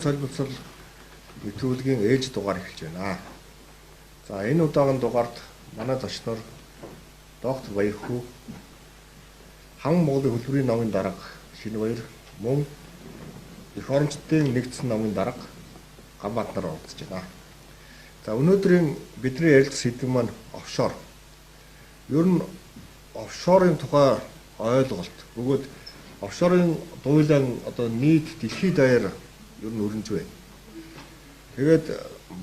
Офшорын солбоцол нэвтрүүлгийн ээлж дугаар эхэлж байна. За энэ удаагийн дугаард манай зочноор доктор Баярхүү, Ханган Монголын хөдөлмөрийн номын дарга Шинэбаяр, мөн Эх орончдын нэгдсэн номын дарга Ганбаат нар оролцож байна. За өнөөдрийн бидний ярилцах сэдэв маань офшор. Ер нь офшорын тухай ойлголт бөгөөд офшорын дуйлан одоо нийт дэлхийд даяар ер нь өрнөж байна. Тэгээд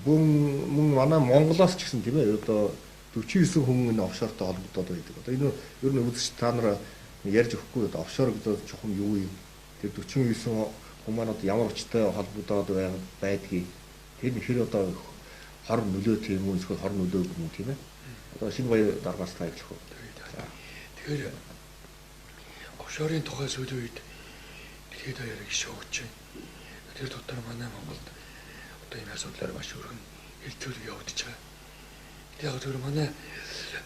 мөн манай Монголоос ч гэсэн тийм одоо 49 хүн энэ офшортой холбогдоод байдаг. Одоо энэ ер нь үзэгч та нар ярьж өгөхгүй одоо офшор гэдэг чухам юу юм? Тэр 49 хүн маань одоо ямар учиртай холбогдоод байдгийг тэр нь хэр одоо хор нөлөө тийм үү эсвэл хор нөлөөгүй юм тийм ээ. Одоо Шинэбаяр даргаас та эхлэх үү? Тэгэхээр офшорын тухай сүүлийн үед дэлхийд даяар их шүүгч байна. Тэр дотор манай Монголд одоо энэ асуудлаар маш өргөн хэлцүүлэг явагдаж байгаа. Яг тэр манай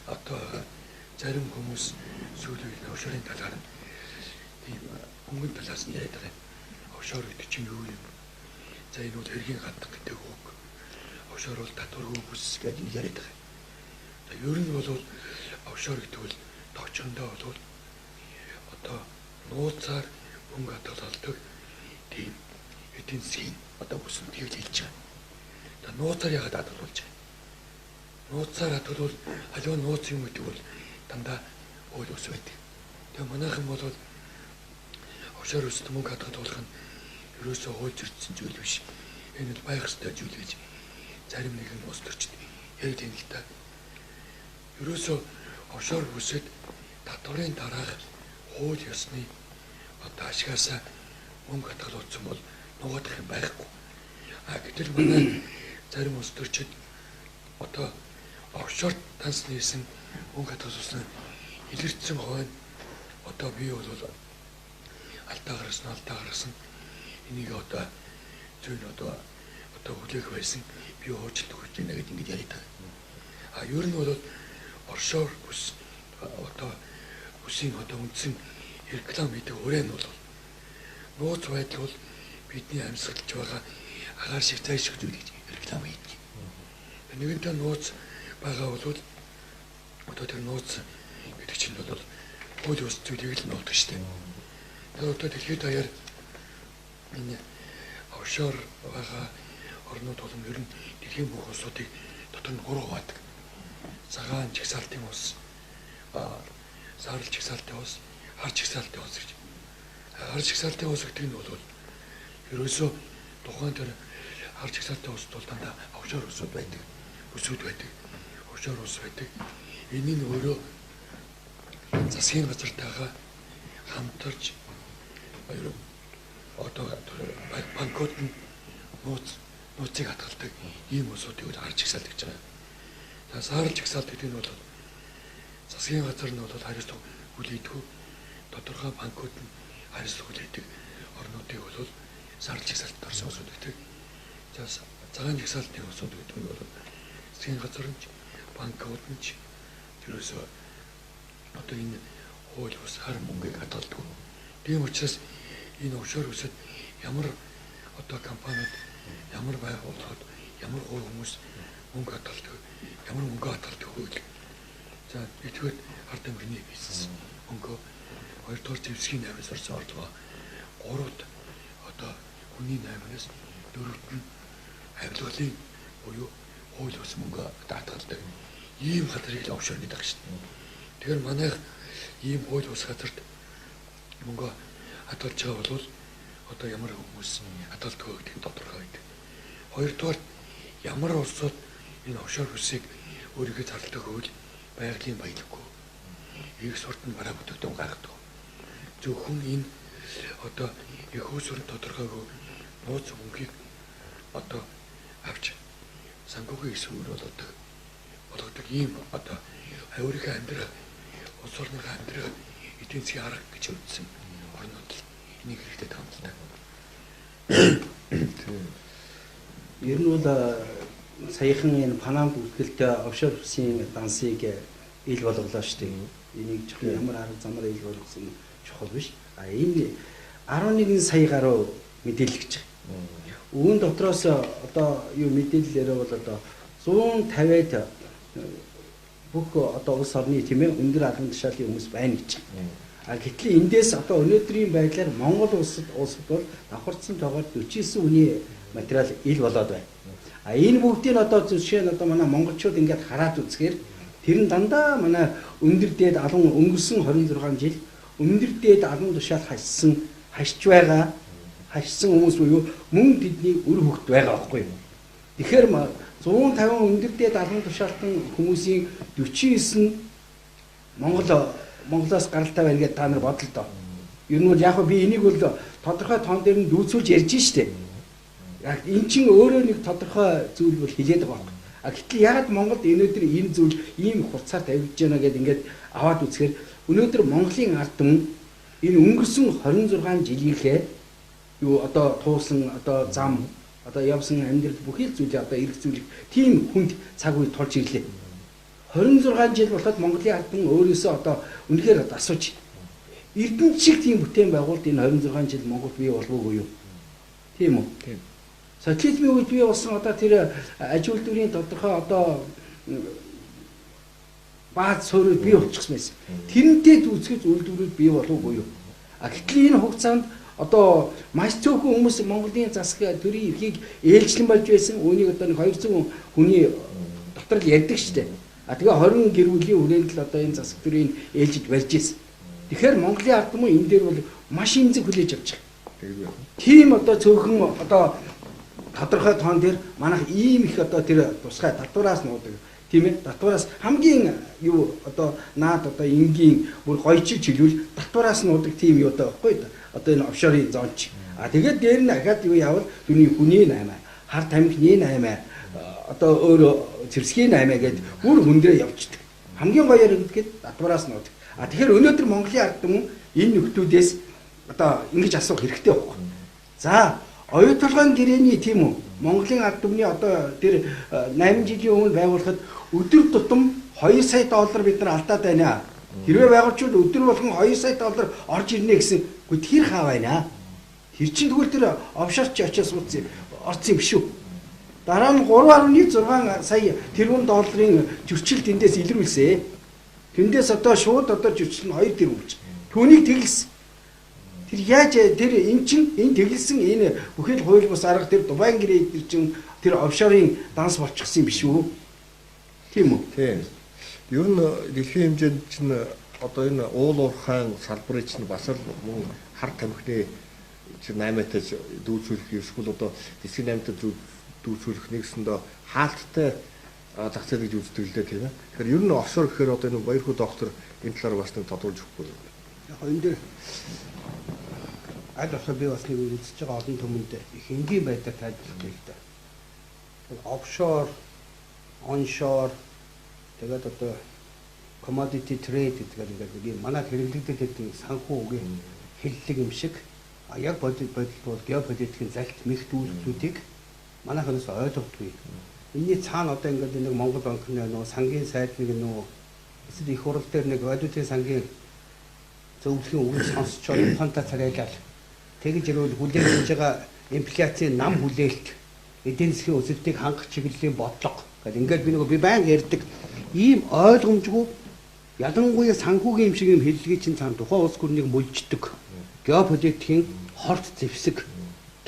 одоо зарим хүмүүс сүүлийн үед офшорын талаар тийм хөнгөн талаас нь яриад байгаа юм. Офшор гэдэг чинь юу юм? За энэ бол хэргийн хатга гэдэг үг. Офшор бол татваргүй бүс гэж яриад байгаа юм. За ер нь бол офшор гэдэг бол товчондоо бол одоо нууцаар мөнгө хадгалдаг тийм эдийн засгийн одоо бүсэнтгийг хэлж байгаа. За нууцаар яагаад хадгалуулж байгаа? Нууцаар хадгалвал аливаа нууц юм гэдэг бол дандаа хууль ус байдаг. Тэгээ манайхан бол офшор үст мөнгө хадгалуулах нь ерөөсөө хууль зөрчсөн зүйл биш. Энэ бол байх ёстой зүйл гэж зарим нэгэн улс төрчид яриад байна л да. Ерөөсөө офшор бүсэд татварын дараах хууль ёсны одоо ашгаасаа мөнгө хадгалуулсан бол нугаадах юм байхгүй. А гэтэл манай зарим улс төрчид одоо офшор данс нээсэн мөнгө хадгалуулсан илэрсэн хойно одоо би бол алдаа гаргасан энийг одоо зүүн одоо хүлээх байсан би уучлалт өгч байна гэж ингэж яриад байгаа. А ер нь бол офшор бүс одоо бүсийн одоо үндсэн реклам хийдэг өрөө нь бол нууц байдал бол бидний амьсгалж байгаа агаар шиг зай шиг зүйл гэж реклам хийдэг. Нэгэнтээ нууц байгаа бол одоо тэр нууц гэдэг чинь бол хууль бус зүйлийг л нуудаг шүү дээ. Тэр одоо дэлхийд даяар энэ офшор байгаа орнууд болон ер нь дэлхийн бүх улсуудыг дотор нь гурав хуваадаг. Цагаан жагсаалтын улс, саарал жагсаалтын улс, хар жагсаалтын улс гэж. Хар жагсаалтын улс гэдэг нь бол ерөөсөө тухайн тэр хар жагсаалтын улсд бол дандаа офшор улсууд байдаг, бүсүүд байдаг, офшор улс байдаг. Энэ нь өөрөө засгийн газартайгаа хамтарч одоо банкуд нь нууцыг хадгалдаг ийм улсуудыг бол хар жагсаалт гэж байгаа. За саарал жагсаалт гэдэг нь бол засгийн газар нь бол хариуцлага хүлээдэг, тодорхой банкуд нь хариуцлага хүлээдэг орнуудыг бол саарал жагсаалтад орсон улсууд гэдэг. За цагаан жагсаалтын улсууд гэдэг нь бол засгийн газар нь банкуд нь ч ерөөсөө одоо энэ хууль бус хар мөнгийг хадгалдаг. Тийм учраас энэ офшор бүсэд ямар одоо компаниуд, ямар байгууллагууд, ямар хувь хүмүүс мөнгө хадгалдаг, ямар мөнгө хадгалдаг вэ гэх. За нэгдүгээр ард түмний бизнес мөнгө, хоёрдугаар зэвсгийн наймаас орсон орлогоо, гуравд одоо хүний наймаас, дөрөвд нь авилгалын буюу хууль бус мөнгө хадгалдаг. Ийм газрыг л офшор гэдэг шүү дээ. Тэгэхээр манайх ийм хууль бус газарт мөнгө хадгалж байгаа бол одоо ямар хүмүүс хадгалдаг вэ гэдэг нь тодорхой байдаг. Хоёрдугаар ямар улсууд энэ офшор бүсийг өөрийгөө зардалдаг хөл байгалийн баялаггүй. Их сурт нь бараа бүтээгдэхүүн гаргадаг. Зөвхөн энэ одоо их хөөсөр тодорхойгүй нууц мөнгийг одоо авч санхүүгийн эсвэр болгодог ийм одоо өөрийнхөө амьдрах улс орныхоо амьдрах эдийн засгийн арга гэж үзсэн орнууд л энийг хэрэгтэй таамал та. Ер нь бол саяхан энэ Панамд үлдэлтэй офшор бүсийн дансыг ил болголоо шүү дээ. Энийг жоохон ямар арга замаар ил болгосон чухал биш. А энэ 11 сая гаруй мэдээлэгч. Үүн дотроос одоо юу мэдээлэл яриа бол одоо 150-ад бүх одоо улс орны тийм ээ өндөр албан тушаалын хүмүүс байна гэж. А гэтэл эндээс одоо өнөөдрийн байдлаар Монгол улсад бол давхарцсан тоогоор 49 хүний материал ил болоод байна. А энэ бүгдийг одоо жишээ нь одоо манай монголчууд ингээд хараад үзэхээр тэр нь дандаа манай өндөр дээд алан өнгөрсөн 26 жил өндөр дээд албан тушаал хашиж байгаа хашсан хүмүүс буюу мөн тэдний үр хөвгт байгаа байхгүй юу. Тэгэхээр 150 өндөр дээд албан тушаалтан хүмүүсийн 49 нь Монголоос гаралтай байна гэдээ та нар бодлоо. Ер нь бол яг би энийг бол тодорхой тоон дээр нь дүүцүүлж ярьж штэ. Яг эн чинь өөрөө нэг тодорхой зүйл бол хилээд байгаа байхгүй. А гэтэл ягаад Монголд өнөөдөр энэ зүйл ийм хурцаар тавигдж байна гэдээ ингээд аваад үзэхээр өнөөдөр Монголын ард түмэн энэ өнгөрсөн 26 жилийнхээ юу одоо туусан одоо зам одоо явсан амьдрал бүхий л зүйлээ одоо эрг зүйлийг тийм хүнд цаг үе тулж ирлээ. 26 жил болоход Монголын ард түмэн өөрөөсөө одоо үнэхээр асууж Эрдэнэт шиг тийм бүтээн байгуулалт энэ 26 жил Монголд бий болов уу юу? Тийм үү? Тийм. Социализмын үед бий болсон одоо тэр аж үйлдвэрийн тодорхой одоо бааз суурь бий болчихсон байсан. Тэрнтэй дүүцгэж үйлдвэрүүд бий болов уу юу? А гэтэл энэ хугацаанд одоо маш цөөхөн хүмүүс Монголын засаг төрийн эрхийг ээлжлэн болж байсан. Үүнийг одоо нэг 200 хүний дотор л ярьдаг шүү дээ. А тэгээ 20 гэр бүлийн хүрээнд л одоо энэ засаг төрийн ээлжид барьж байсан. Тэгэхээр Монголын ард түмэн энэ дээр бол маш эмзэг хүлээж авч байгаа. Тийм одоо цөөхөн одоо тодорхой тоон дээр манайх ийм их одоо тэр тусгай татвараас нуудаг. Тийм ээ? Татвараас хамгийн юу одоо наад одоо энгийн бүр гоёчилж хэлвэл татвараас нуудаг тийм юу даа байхгүй юу? Одоо энэ офшорын зонч. А тэгээд дээр нь ахаад юу явал түүний хүний 8, хар тамхины 8, одоо өөр зэвсгийн 8 гээд бүр хүндрээ явчихдаг. Хамгийн гоёор гэдгээд татвараас нуудаг. А тэгэхээр өнөөдөр Монголын ард түмэн энэ нөхдүүдээс одоо ингэж асуух хэрэгтэй байхгүй. За оюу толгойн гэрээний тийм үү? Монголын ард түмний одоо тэр 8 жилийн өмнө байгуулахад өдөр тутам 2 сая доллар бид нар алдаад байна. Хэрвээ байгуулчвал өдөр болгон 2 сая доллар орж ирнэ гэсэн. Үгүй тэр хаа байна? Тэр чинь тэгвэл тэр офшорч очиж суудсан орсон юм биш үү? Дараа нь 3.6 сая тэрбум долларын зөрчил тэндээс илрүүлсэн. Тэндээс одоо шууд одоо зөрчил нь 2 тэрбум болж. Түүнийг тэглэсэн. Тэр яаж тэр эн чин энэ тэглэсэн энэ бүхэл хууль бус арга тэр Дубайн гэрээ тэр чин тэр офшорын данс болчихсон юм биш үү? Тийм үү? Тийм. Ер нь дэлхийн хэмжээнд чинь одоо энэ уул уурхайн салбарыг чинь бас л мөн хар тамхины чинь 8-тай дүүцүүлэх эсвэл одоо дэлхийн 8-тай дүүцүүлэх нэгсэндээ хаалттай зах зээл гэж үздэг л дээ тийм ээ. Тэгэхээр ер нь офшор гэхээр одоо энэ Баярхүү доктор энэ талаар бас нэг тодруулж өгөхгүй юу? Яг энэ дээр аль болохоор би бас нэг үзэж байгаа олон түмэнд их энгийн байдлаар тайлбарлах хэрэгтэй. Офшор, оншор тэгээд одоо commodity trade гэдэг ингээд нэг манай хэрэглэгдээд байдаг санхүү үгийн хэллэг юм шиг яг бодит бол геополитикийн залт мэгт үйлдэлүүдийг манайханаас ойлгодгүй. Энийний цаана одоо ингээд нэг Монгол банкны нөгөө сангийн сайд нэг нөгөө эсвэл их хурал дээр нэг валютын сангийн зөвлөхийн үгийг сонсчоод Японтой царайлал тэгж ирвэл хүлээн авч байгаа инфляцийн нам хүлээлт эдийн засгийн өсөлтийг хангах чиглэлийн бодлого гэл ингээд би нөгөө би байнга ярьдаг ийм ойлгомжгүй ялангуяа санхүүгийн юм шиг юм хэллэгийг чинь цаана тухайн улс гүрнийг мөлждөг геополитикийн хорт зэвсэг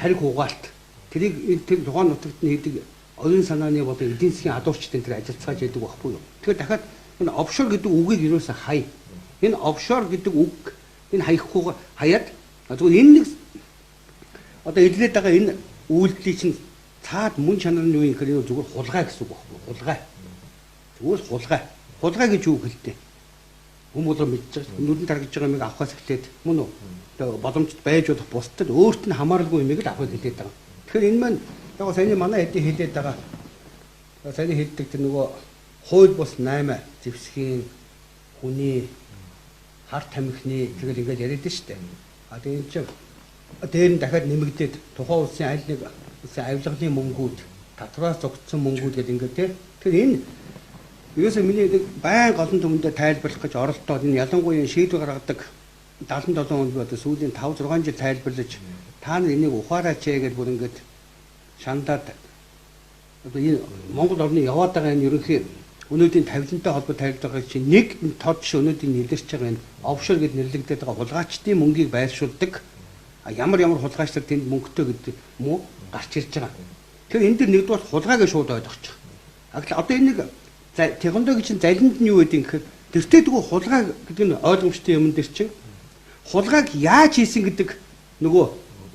тарих угаалт тэрийг тэр тухайн нутагт нь хийдэг оюун санааны болон эдийн засгийн адуурчдын тэр ажиллацгааж яадаг байхгүй юу. Тэгэхээр дахиад энэ офшор гэдэг үгийг юусаа хай. Энэ офшор гэдэг үг энэ хаяхгүй хаяад зөвхөн энэ нэг одоо илрээд байгаа энэ үйлдэлийг чинь цаад мөн чанар нь юу юм гэхээр зүгээр хулгай гэсэн үг байхгүй юу. Хулгай. Зүгээр хулгай. Хулгай гэж юу хэлдэг? Хүм болоо мэдж байгаа. Нүдэн таргаж байгаа юмыг авахаас эхлээд мөн үү? Одоо боломжтой байж болох бусдад өөрт нь хамааралгүй юмыг л авахыг хэлээд байгаа. Тэгэхээр энэ маань яг саяны манай хэдий хэлээд байгаа. Саяны хэлдэг тэр нөгөө хууль бус 8 зэвсгийн хүний хар тамхины тэгэл ингээд яриад нь штэ. А тэгээ энэ чинь дээр нь дахиад нэмэгдээд тухайн улсын аль нэг улсын авилгалын мөнгүүд татвараас зогтсон мөнгүүд гэдэг ингээд тий. Тэгэхээр энэ ерөөсөө миний нэг байн голон түмэндээ тайлбарлах гэж оролдоод энэ ялангуяа шийдвэр гаргадаг 77 онд би одоо сүүлийн 5 6 жил тайлбарлаж та нар энийг ухаараач ээ гэж бүр ингээд шандаад одоо энэ Монгол орны яваад байгаа энэ ерөнхий өнөөдрийн тавилантай холбоо тавилж байгаа чинь нэг энэ тод жишээ өнөөдрийн нэлэрч байгаа энэ офшор гэд нэрлэгдээд байгаа хулгайчдын мөнгийг байршуулдаг ямар ямар хулгайч нар тэнд мөнгөтэй гэдэг юм уу гарч ирж байгаа. Тэгэхээр энэ дэр нэгдүгээр хулгайг шууд ойлгочих. Одоо энэ нэг Тэгондогийн чинь залинд нь юу гэдэг юм гэхээр тэртээ дгүү хулгай гэдэг нь ойлгомжтой юм дээр чинь хулгайг яаж хийсэн гэдэг нөгөө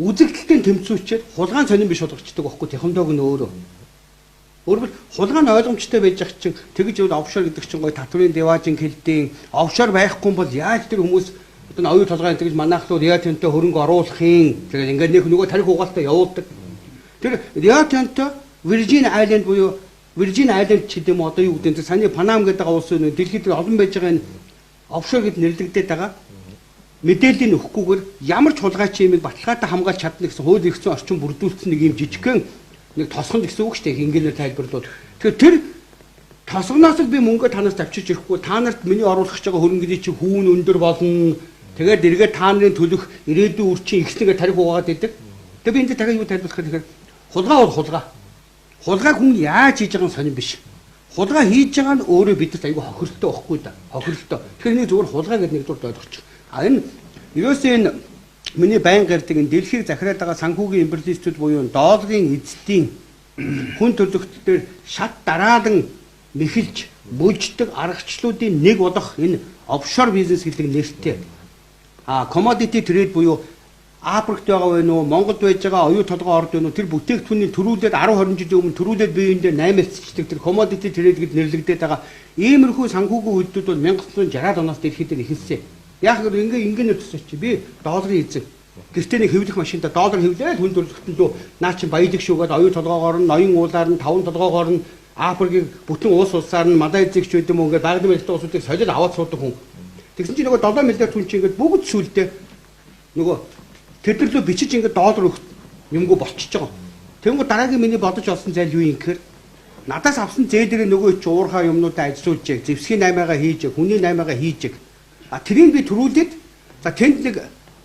үзэгдэлтэй тэмцүүчээр хулгайн сонирн биш болгочдөг байхгүй Тэгондог нь өөрөө. Өөрөөр хулгай нь ойлгомжтой байж ах чинь тэгж үл офшор гэдэг чинь гоё татврын деважин хэлдийн офшор байхгүй бол яаж тэр хүмүүс одоо оюу толгойн тэгж манайхлууд Рио Тинто хөрөнгө оруулахын тэгээд ингээд нэг нөгөө тарих угаалтаа явуулдаг. Тэр Рио Тинто Виржин Айленд буюу Виржин Айленд ч гэдэг юм одоо юу гэдэг нь саний Панам гэдэг улс нэг дэлхийд олон байж байгаа энэ офшор гэд нэрлэгдээд байгаа мэдээллийг өгөхгүйгээр ямар ч хулгайч юмыг баталгаатай хамгаалж чадна гэсэн хууль эрх зүйн орчин бүрдүүлсэн нэг юм жижигхэн нэг тосгон гэсэн үг шүү дээ ингээдээр тайлбарлавал. Тэгэхээр тэр тосгоноос л би мөнгө танаас авчиж ирэхгүй та нарт миний оруулах гэж байгаа хөрөнгөний чи хүүн өндөр болно. Тэгээд эргээд та нарын төлөх ирээдүйн үр чинь ихснэгээ тарих угаагаад идэг. Тэгээд би энд дахиад юу тайлбарлах гэхээр хулгай бол хулгай. Хулгайг хүн яаж хийж байгаа нь сонирн биш. Хулгай хийж байгаа нь өөрөө бидэнд айгүй хохиролтой байхгүй да. Хохиролтой. Тэгэхээр энийг зүгээр хулгай гэдэг нэгдүгээр ойлгочих. А энэ ерөөсөө энэ миний байн гардаг энэ дэлхийг захираад байгаа санхүүгийн империалистүүд буюу долларын эзэдийн хүн төрөлхтдөр шат дараалан мэхэлж бүлждэг аргачлалуудын нэг болох энэ офшор бизнес гэдэг нэртэй. А commodity trade буюу Африкт байгаа вэ нүү, Монголд байж байгаа оюу толгой орд вэ нүү, тэр бүтээгдэхүүний төрүүлээд 10 20 жилийн өмнө төрүүлээд биеиндээ наймаалцчихдаг тэр commodity trade гэд нэрлэгдээд байгаа иймэрхүү санхүүгийн үйлдэлүүд бол 1960-аад оноос дэлхийд дээр эхэлсэн. Яг гэр ингээ ингээ төсөж чи би долларын эзэн. Гэртээ нэг хэвлэх машинта доллар хэвлээд хүн төрөлхтөн лөө наа чин баялаг шүүгээд оюу толгоогоор нь, ноён уулаар нь, таван толгоогоор нь Африкийг бүтэн улс улсаар нь Малайзыг ч байд юм уу ингээ багны мэлтэй улсуудыг солиод аваад суудаг хүн. Тэгсэн чинь нөгөө 7 миллиард хүн чинь ингээд бүгд сүлдээ нөгөө тэд нар лөө бичиж ингээд доллар өгөх юмгүй болчихж байгаа. Тэнгүү дараагийн миний бодож олсон зээл юу юм гэхээр надаас авсан зээлэрээ нөгөө чи уурхаа юмнуудаа ажилуулж, зэвсгийн 8-аагаа хийж, хүний 8-аагаа хийж. А тэрийг би төрүүлээд за тэнд нэг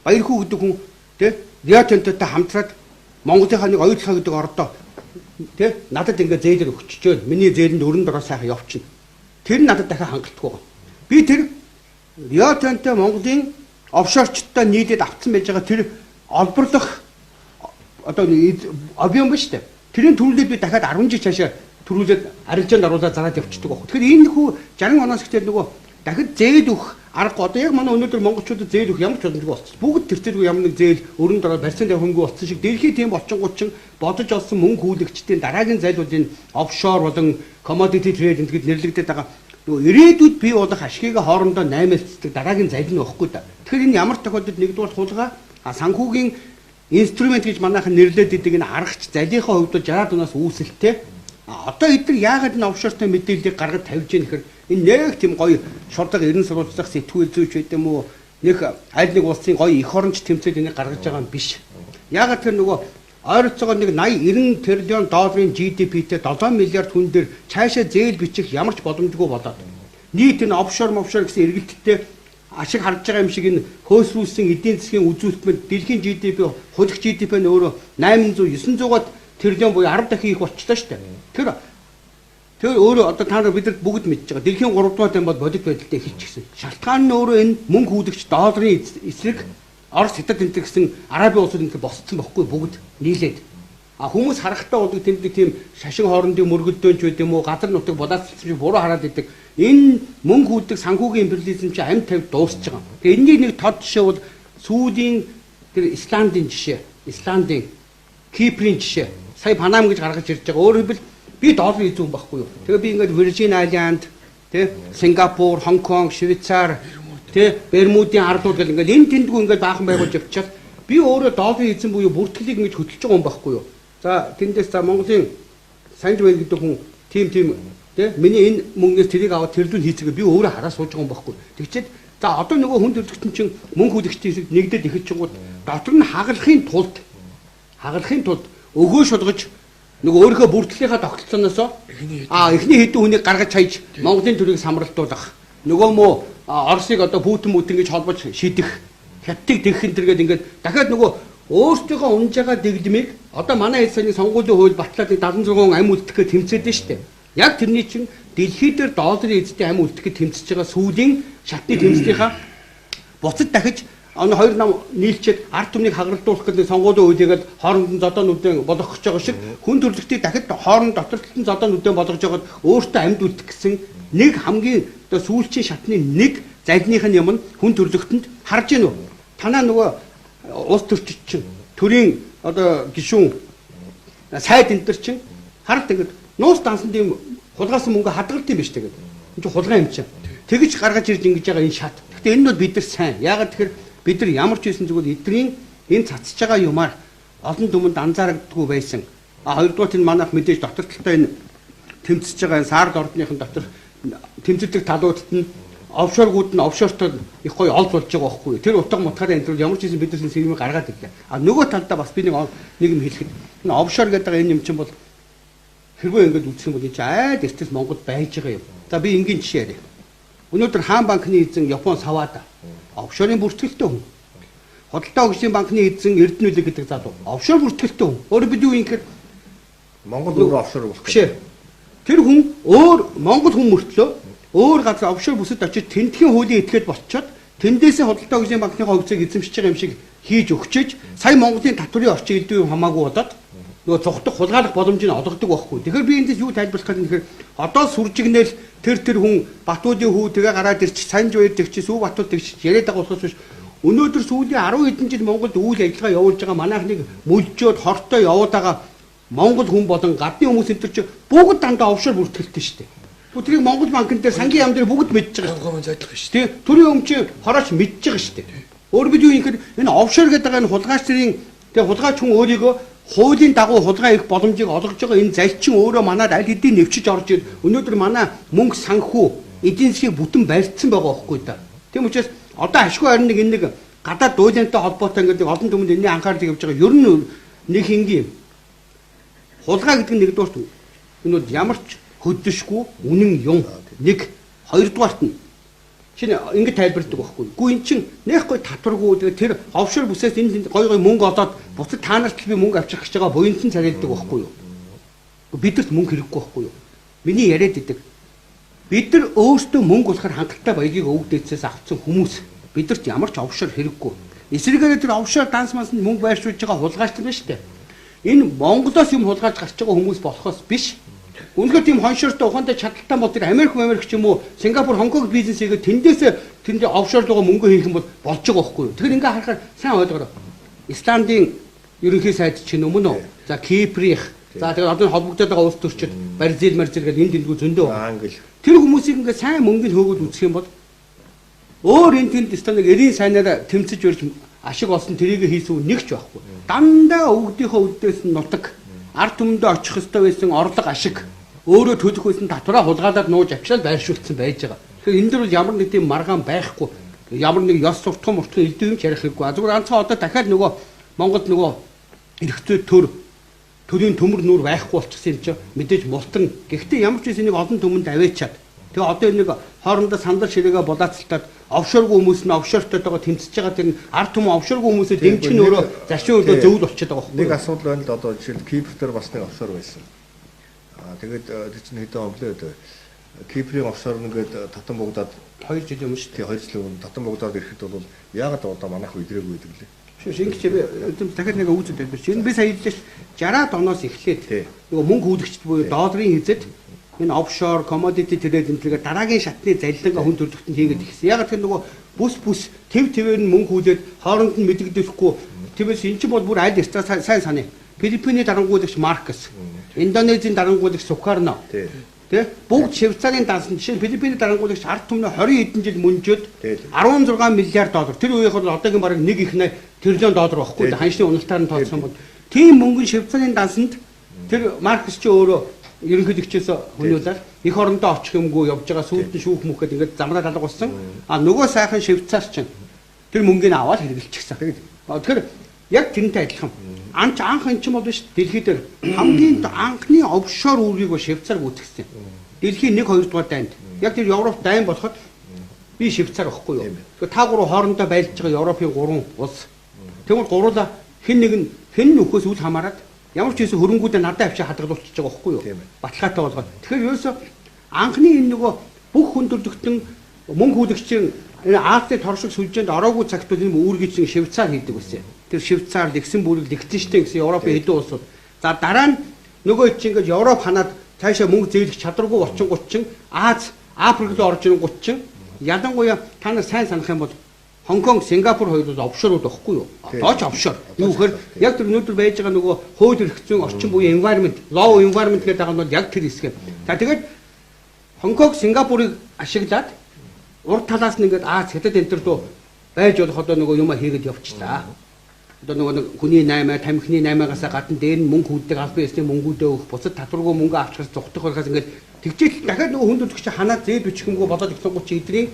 Баярхүү гэдэг хүн тэ Рио Тинтотой хамтраад Монголынхаа нэг оюутлахаа гэдэг ордоо тэ надад ингээд зээлэр өгчөж. Миний зээлэнд өрн дороо сайхан явчихна. Тэр нь надад дахиад хангалтгүй байгаа. Би тэр Рио Тинто Монголын офшорчдтой нийлээд авцсан байж байгаа тэр олборлох одоо объем ба штэ. Тэрийн төрүүлээд би дахиад 10 жил цаашаа төрүүлээд арилжаанд оруулаад зараад явчихдаг байхгүй. Тэгэхээр энэ хүү 60 оноос ихтэй нөгөө дахид зээл өгөх аргагүй. Одоо яг манай өнөөдөр монголчуудад зээл өгөх ямар ч боломжгүй болчихсон. Бүгд тэртэргүй ямар нэг зээл өрн дороо барьсан тавих болсон шиг дэлхий тийм болчингууд чинь бодож олсон мөнгө хүлэгчдийн дараагийн зайл бол энэ офшор болон commodity trade гэд нэрлэгдээд байгаа нөгөө ирээдүйд бий болох ашигыг хоорондоо наймаалцдаг дараагийн зайл нь байхгүй да. Тэгэхээр энэ ямар тохиолдолд нэгдүгээр хулгай санхүүгийн инструмент гэж манайхан нэрлээд идэг энэ аргач залийнхаа хувьд бол 60-аад оноос үүсэлтэй. Одоо эдгээр яагаад энэ офшортой мэдээллийг гаргаж тавьж яах гэхээр энэ нэг тийм гоё шудраг эрен сурвалжлах сэтгүүл зүйч байд юм уу нэг аль нэг улсын гоё эх оронч тэмцээл энийг гаргаж байгаа юм биш. Яагаад тэр нөгөө ойролцоогоор нэг 80 90 триллион долларын GDP-тэй 7 миллиард хүн дээр цаашаа зээл бичих ямар ч боломжгүй болоод нийт энэ офшор мовшор гэсэн эргэлттэй ашиг харж байгаа юм шиг энэ хөөсрүүлсэн эдийн засгийн үзүүлэлт дэлхийн GDP хулих GDP нь өөрөө 800 900-аад триллион буюу 10 дахин их болчихлоо шүү дээ. Тэр өөрөө одоо та нар бид нар бүгд мэдж байгаа. Дэлхийн 3 дугаар дан бол бодит байдалтай эхэлчихсэн. Шалтгаан нь өөрөө энэ мөнгө хүүлэгч долларын эсрэг Орос, Хятад энэ гэсэн Арабын улсууд энэ босцсон бохгүй бүгд нийлээд. А хүмүүс харахтаа бол тэнд нэг тийм шашин хоорондын мөргөлдөөнч байд юм уу, газар нутаг булаацсан шиг буруу хараад идэг. Энэ мөнгө хүүлдэг санхүүгийн империализм чи амь тавь дуусч байгаа. Тэгээ энэний нэг тод жишээ бол сүүлийн тэр Исландын жишээ, Исландын, Киприйн жишээ. Сая Панам гэж гаргаж ирж байгаа. Өөрөөр хэлбэл би долларын эзэн байхгүй юу. Тэгээ би ингээд Виржин Айланд, тэ Сингапур, Хонконг, Швейцар, тэ Бермудын ардууд гэл ингээд энэ тэндгүү ингээд баахан байгуулж явчихад би өөрөө долларын эзэн буюу бүртгэлийг ингэж хөдөлж байгаа юм байхгүй юу. За тэндээс за Монголын Санж Вэн гэдэг хүн тийм тэ миний энэ мөнгнөөс тэрийг аваад тэрлүүн хийцгээ би өөрөө хараа сууж байгаа юм байхгүй. Тэгчээд за одоо нөгөө хүн төрөлхтөн чинь мөнгө хүлэгчдийн хэсэгт нэгдээд эхэлчихэнгүүт дотор нь хагалахын тулд өгөө шулгаж нөгөө өөрийнхөө бүртгэлийнхаа тогтолцооноос эхний хэдэн хүнийг гаргаж хайж Монголын төрийг самралтуулах нөгөө мөө Оросыг одоо Путин мүтэн гэж холбож шийдэх Хятадыг тэгэх энэ төргээд ингээд дахиад нөгөө Өөрсдийнхөө унж байгаа дэглэмийг одоо манай хэд саяны сонгуулийн хууль батлаад 76 ам үлдэх гэж тэмцээд нь шүү дээ. Яг тэрний чинь дэлхий дээр долларын эзэдийн ам үлдэх гэж тэмцэж байгаа сүүлийн шатны тэмцлийнхаа буцад дахиж он хоёр нам нийлчээд ард түмнийг хагаралдуулах гэдэг сонгуулийн хуулийг хооронд нь зодоо нүдэн болгох гэж байгаа шиг хүн төрөлхтийг дахид хооронд дотор талд нь зодоо нүдэн болгож байгаад өөртөө амьд үлдэх гэсэн нэг хамгийн одоо сүүлчийн шатны нэг залных нь юм нь хүн төрөлхтөнд харж гин үү? Танаа нөгөө улс төрчид чинь төрийн одоо гишүүн сайд энэ төр чинь харалт ингээд нуус дансанд юм хулгайсан мөнгө хадгалт юм биш тэгээд энэ чинь хулгай юм чинь тэгж гаргаж ирж ингэж байгаа энэ шат. Гэхдээ энэ нь бол бид нар сайн. Яагаад тэгэхээр бид нар ямар ч байсан зүгээр эдрийн энэ цацж байгаа юмар олон түмэнд анзаарагддаггүй байсан. А хоёрдугаар нь манайх мэдээж дотор талтай энэ тэмцэж байгаа энэ саард ордныхан дотор тэмцэлдэг талуудад нь офшоргууд нь офшортой их гоё олд болж байгаа байхгүй юу. Тэр утга мутгаараа энэ төр ямар ч байсан бид нар сэрмийг гаргаад ирлээ. А нөгөө талдаа бас би нэг юм хэлэхэд энэ офшор гэдэг энэ юм чинь бол хэрвээ ингэж үзэх юм бол энэ чинь айл эртээс Монголд байж байгаа юм. За би энгийн жишээ яриа. Өнөөдөр Хаан банкны эзэн Япон Савада офшорын бүртгэлтэй хүн. Худалдаа хөгжлийн банкны эзэн Эрдэнэ гэдэг залуу офшор бүртгэлтэй хүн. Өөрөөр бид юу юм гэхээр Монгол өөрөө офшор болох гэж. Тэр хүн өөр Монгол хүн мөртлөө өөр газар офшор бүсэд очиж тентхийн хуулийн этгээд болчоод тэндээсээ худалдаа хөгжлийн банкны хувьцааг эзэмшиж байгаа юм шиг хийж өгчөөж сая Монголын татварын орчин элдв юм хамаагүй болоод нөгөө цухтах хулгайлах боломжийг олгодог байхгүй. Тэгэхээр би эндээс юу тайлбарлах гэдэг нь тэгэхээр одоо сүржигнэл тэр хүн Батуудын хүү тэгээ гараад ирчих, Санж баяр тэгчих, Сүү Батууд тэгчих яриад байгаа болохоос биш. Өнөөдөр сүүлийн 10 хэдэн жил Монголд үйл ажиллагаа явуулж байгаа манайхныг мөлжөөд хортой яваад байгаа Монгол хүн болон гадны хүмүүс энэ төр чи бүгд дандаа офшор бүртгэлтэй шүү дээ. Тэрийг Монгол банкн дээр сангийн яам дээр бүгд мэдж байгаа шүү дээ. Төрийн өмчийн хорооч мэдж байгаа шүү дээ. Өөр бид юу юм гэхээр энэ офшор гэдэг энэ хулгайч нарын тэгээ хулгайч хүн өөрийгөө хуулийн дагуу хулгай хийх боломжийг олгож байгаа энэ залчин өөрөө манад аль хэдийн нэвчиж орж ир өнөөдөр манай мөнгө санхүү эдийн засгийг бүтэн барьцсан байгаа байхгүй да. Тийм учраас одоо ашгүй харин нэг энэ нэг гадаад дуулантай холбоотой ингээд олон түмэнд энэний анхаарлыг явж байгаа. Ер нь нэг хингийн хулгай гэдэг нь нэгдүгээрт энэ бол ямар ч хөдөшгүй үнэн юм. Нэг хоёрдугаарт нь чинь ингэ тайлбарладаг байхгүй. Гүү эн чинь нэхгүй татваргүй тэгээ тэр офшор бүсээс энэ гой гой мөнгө олоод буцад та нарт би мөнгө авчрах гэж байгаа буянтан царайлдаг байхгүй юу? Бидэрт мөнгө хэрэггүй байхгүй юу? Миний яриад идэг. Бид нар өөрсдөө мөнгө болохоор хангалттай баягийг өвгдээцээс авсан хүмүүс. Бидэрт ямар ч офшор хэрэггүй. Эсрэгээр тэр офшор данс мансанд мөнгө байршуулж байгаа хулгайч нар шүү дээ. Энэ Монголоос юм хулгайлж гарч байгаа хүмүүс болохоос биш. Үнэхээр тийм хоншортой ухаантай чадaltaй бол тэр Америк ч юм уу Сингапур, Хонконг бизнес хийгээд тэндээсээ тэнд офшор руугаа мөнгө хийх юм бол болж байгаа байхгүй юу. Тэгэхээр ингээ харахаар сайн ойлгоорой. Исландын ерөнхий сайд чинь өмнө үү? За Киприйнх, за тэгээд одоо холбогдоод байгаа улс төрчид Бразил, Марзил гэдэг энэ тэндгүү зөндөө. Англи. Тэр хүмүүсийг ингээ сайн мөнгөнд хөөгөөд үзэх юм бол өөр энэ тэнд станыг эрийн сайнаар тэмцэж өрж ашиг олсон тэрийг хийсэн үн нэг ч байхгүй. Дандаа өвгдийнхөө үдээс нь нутаг ард түмэндээ очих ёстой байсан орлого ашиг өөрөө төлөх байсан татвараа хулгайлаад нууж авчраад байршуулсан байж байгаа. Тэгэхээр энэ дэр бол ямар нэг тийм маргаан байхгүй. Ямар нэг ёс суртахуун муртхан элдв юм ч ярих хэрэггүй. Зүгээр ганцхан одоо дахиад нөгөө Монголд нөгөө эрх зүй төрийн төмөр нүүр байхгүй болчихсон юм чинь мэдээж мултан. Гэхдээ ямар ч байсан нэг олон түмэнд аваачаад тэгээ одоо энэ нэг хоорондоо сандал ширээгээ булаацалтаад офшоргүй хүмүүс нь офшортойгоо тэмцэж байгаа тэр ард түмэн офшоргүй хүмүүсээ дэмжих нь өөрөө зарчим өөрөө зөвл болчиход байгаа байхгүй. Нэг асуудал байна л одоо жишээл Кипр дээр бас нэг офшор байсан. Аа тэгээд тэр чинь хэдэн он блэ вэ? Киприйн офшор нэгээд татан богдоод 2 жилийн өмнө шүү дээ. 2 жилийн өмнө татан богдоод ирэхэд бол яагаад одоо манайх идрээгүй гэдэг лээ. Биш ингэж би дахиад нэг үзэл тайлбарч. Энэ би сая хэллээ 60-аад оноос эхлээд нөгөө мөнгө хүүлэгчд буюу долларын хэзэд энэ офшор, commodity trade энэ төргээ дараагийн шатны залилангаа хүн төрөлхтөнд хийгээд ирсэн. Яг тэр нөгөө бүс төв твээр нь мөнгө хүлээд хооронд нь мэдэгдэхгүй. Тиймээс эн чинь бол бүр аль эртээ сайн санаа. Филиппиний дарангуулагч Маркос, Индонезийн дарангуулагч Сукарно. Тэ бүгд Швейцарын дансан. Жишээ нь Филиппиний дарангуулагч ард түмний 20 хэдэн жил мөнжөөд 16 миллиард доллар. Тэр үеийнх бол одоогийн бараг 1 их 80 триллион доллар байхгүй. Ханшны уналтаар нь тооцсон бол тийм мөнгө нь Швейцарын дансанд тэр Маркос чи өөрөө ерөнхийлөгчөөс хөнөөлөл эх орондоо очих юмгүй явж байгаа сүйд нь шүүх мөх гэдэг ингээд замраа талга болсон. А нөгөө сайхан Швейцар чинь тэр мөнгийг аваад хэрэглэчихсэн. Тэгэхээр яг тэрнтэй адилхан. Анч анх эн чинь бол биш дэлхий дээр хамгийн анхны офшор үүргийг бол Швейцар гүйцэтгсэн. Дэлхийн 1 2 дугаар дайнд. Яг тэр Европ дайн болоход би Швейцар байхгүй юу. Тэгэхээр та гурав хоорондоо байлж байгаа Европын 3 улс. Тэгвэл гурлаа Хэн нэг нь хэн нөхөөс үл хамааран ямар ч байсан хөрөнгүүдээ надад авчиж хадгалуулчихж байгаа байхгүй юу? Баталгаатай болгоод. Тэгэхээр ерөөсөө анхны энэ нөгөө бүх хүндрэлтэн мөнгө хүлэгчийн энэ Азийн торшиг сүлжээнд ороогүй цагт бол энэ үүргийг чинь Швейцар хийдэг байсан. Тэр Швейцар, Люксембург, Лихтенштейн гэсэн Европын хэдэн улсууд. За дараа нь нөгөө чинь ингээд Европ ханаад цаашаа мөнгө зээлэх чадваргүй болчихгоот чинь Аз, Африк руу орж ирэнгүүт чинь ялангуяа та нар сайн санах юм бол Хонконг, Сингапур хоёр бол офшорууд байхгүй юу? Одоо ч офшор. Юу гэхээр яг тэр өнөөдөр байж байгаа нөгөө хууль эрх зүйн орчин буюу environment, law environment гэдэг байгаа нь бол яг тэр хэсэг. За тэгээд Хонконг, Сингапурыг ашиглаад урд талаас нь ингээд Аз, Хятад энэ төр рүү байж болох одоо нөгөө юма хийгээд явчихлаа. Одоо нөгөө нэг хүний 8, тамхины 8-аас гадна дээр нь мөнгө хүүддэг албан ёсны мөнгүүдээ өгөх, бусад татваргүй мөнгө авчихаас зугтах байхаас ингээд тэгжээл дахиад нөгөө хүнд төлөгч ханаа зээл бичих юмгүй болоод ихсэн гуч эдрийн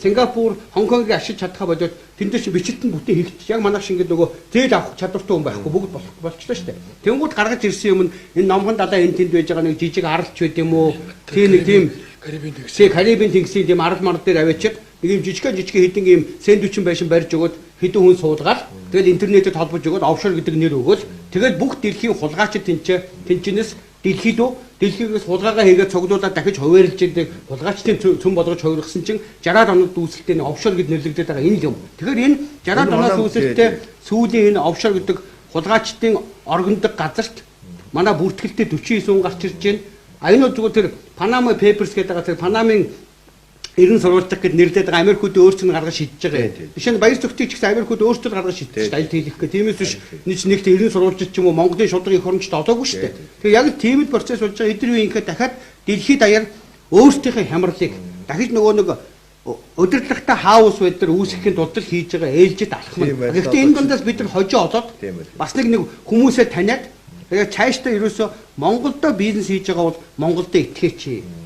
Сингапур, Хонконгийг ашиж чадхаа болоод тэн дээр чи бичилтэн бүтэн хийгдчих. Яг манайх шиг ингээд нөгөө зээл авах чадвартай хүн байхгүй бүгд болчихлоо шүү дээ. Тэнгүүд гаргаж ирсэн юм нь энэ номхон далай энэ тэнд байж байгаа нэг жижиг аралч байд юм уу? Тийм нэг тийм Карибын тэнгисийн Карибын тэнгисийн тийм арал марал дээр аваачаад нэг юм жижигхэн хэдэн юм сэндвичин байшин барьж өгөөд хэдэн хүн суулгаад тэгэл интернетэд холбож өгөөд офшор гэдэг нэр өгөөл тэгэл бүх дэлхийн хулгайчид тэнчэнээс дэлхий рүү дэлхийгээс хулгайгаа хийгээд цуглуулад дахиж хуваарлж идэг хулгайчдын цөм болгож хувиргасан чинь 60-аад онод үүсэлтэй нэг офшор гэд нэрлэгдээд байгаа энэ юм. Тэгэхээр энэ 60-аад оноос үүсэлтэй сүүлийн энэ офшор гэдэг хулгайчдын оргиндог газарт манай бүртгэлтэй 49 хүн гарч ирж байна. А энэ бол зүгээр тэр Panama Papers гэдэг байгаа тэр Панамын 90 сурвалжлага гэд нэрлэдэг байгаа Америкууд өөрсдөө нь гаргаж шийдэж байгаа юм. Жишээ нь баяр зүгтийг ч гэсэн Америкууд өөрсдөө гаргаж шийдэж шүү дээ. Аль хэлэх гэ. Тиймээс биш нэг ч нэгт 90 сурвалжид ч юм уу Монголын шудраг их орончд олоогүй шүү дээ. Тэгэхээр яг л тийм л процесс болж байгаа. Эдгээр үе ингээд дахиад дэлхийд даяар өөрсдийнхээ хямралыг дахиж нөгөө нэг удирдлагатай хаус байдлаар үүсгэхийн тулд л хийж байгаа ээлжит алхам. Гэхдээ энэ дундаас бид нар хожоо олоод бас нэг хүмүүсээ таниад тэгээд цаашдаа ерөөсөө Монголдо бизнес хийж байгаа бол Монголдо итгэээч.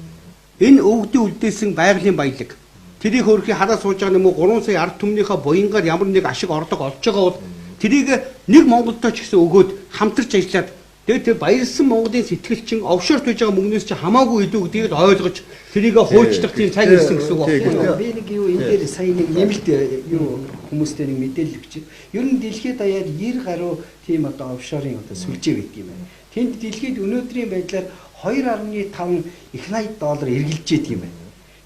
Энэ өвгдийн үлдээсэн байгалийн баялаг. Тэрийг хөрхий хараа сууж байгаа юм уу 3 сая ард түмнийхээ буянгаар ямар нэг ашиг орлого олж байгаа бол тэрийг нэг Монголдо ч гэсэн өгөөд хамтарч ажиллаад тэгээд тэр баярлсан Монголын сэтгэлчин офшорт байж байгаа мөнгнөөс чи хамаагүй илүү гэдгийг л ойлгож тэрийг хуульчлах тийм цаг ирсэн гэсэн үг байхгүй юу? Би нэг юу энэ дээр сая нэг нэмэлт юу хүмүүстэй нэг мэдээлэл өгч. Ер нь дэлхийд даяар 90 гаруй тийм одоо офшорын одоо сүлжээ байдаг юм байна. Тэнд дэлхийд өнөөдрийн байдлаар 2.5 их 80 доллар эргэлж яадаг юм байна.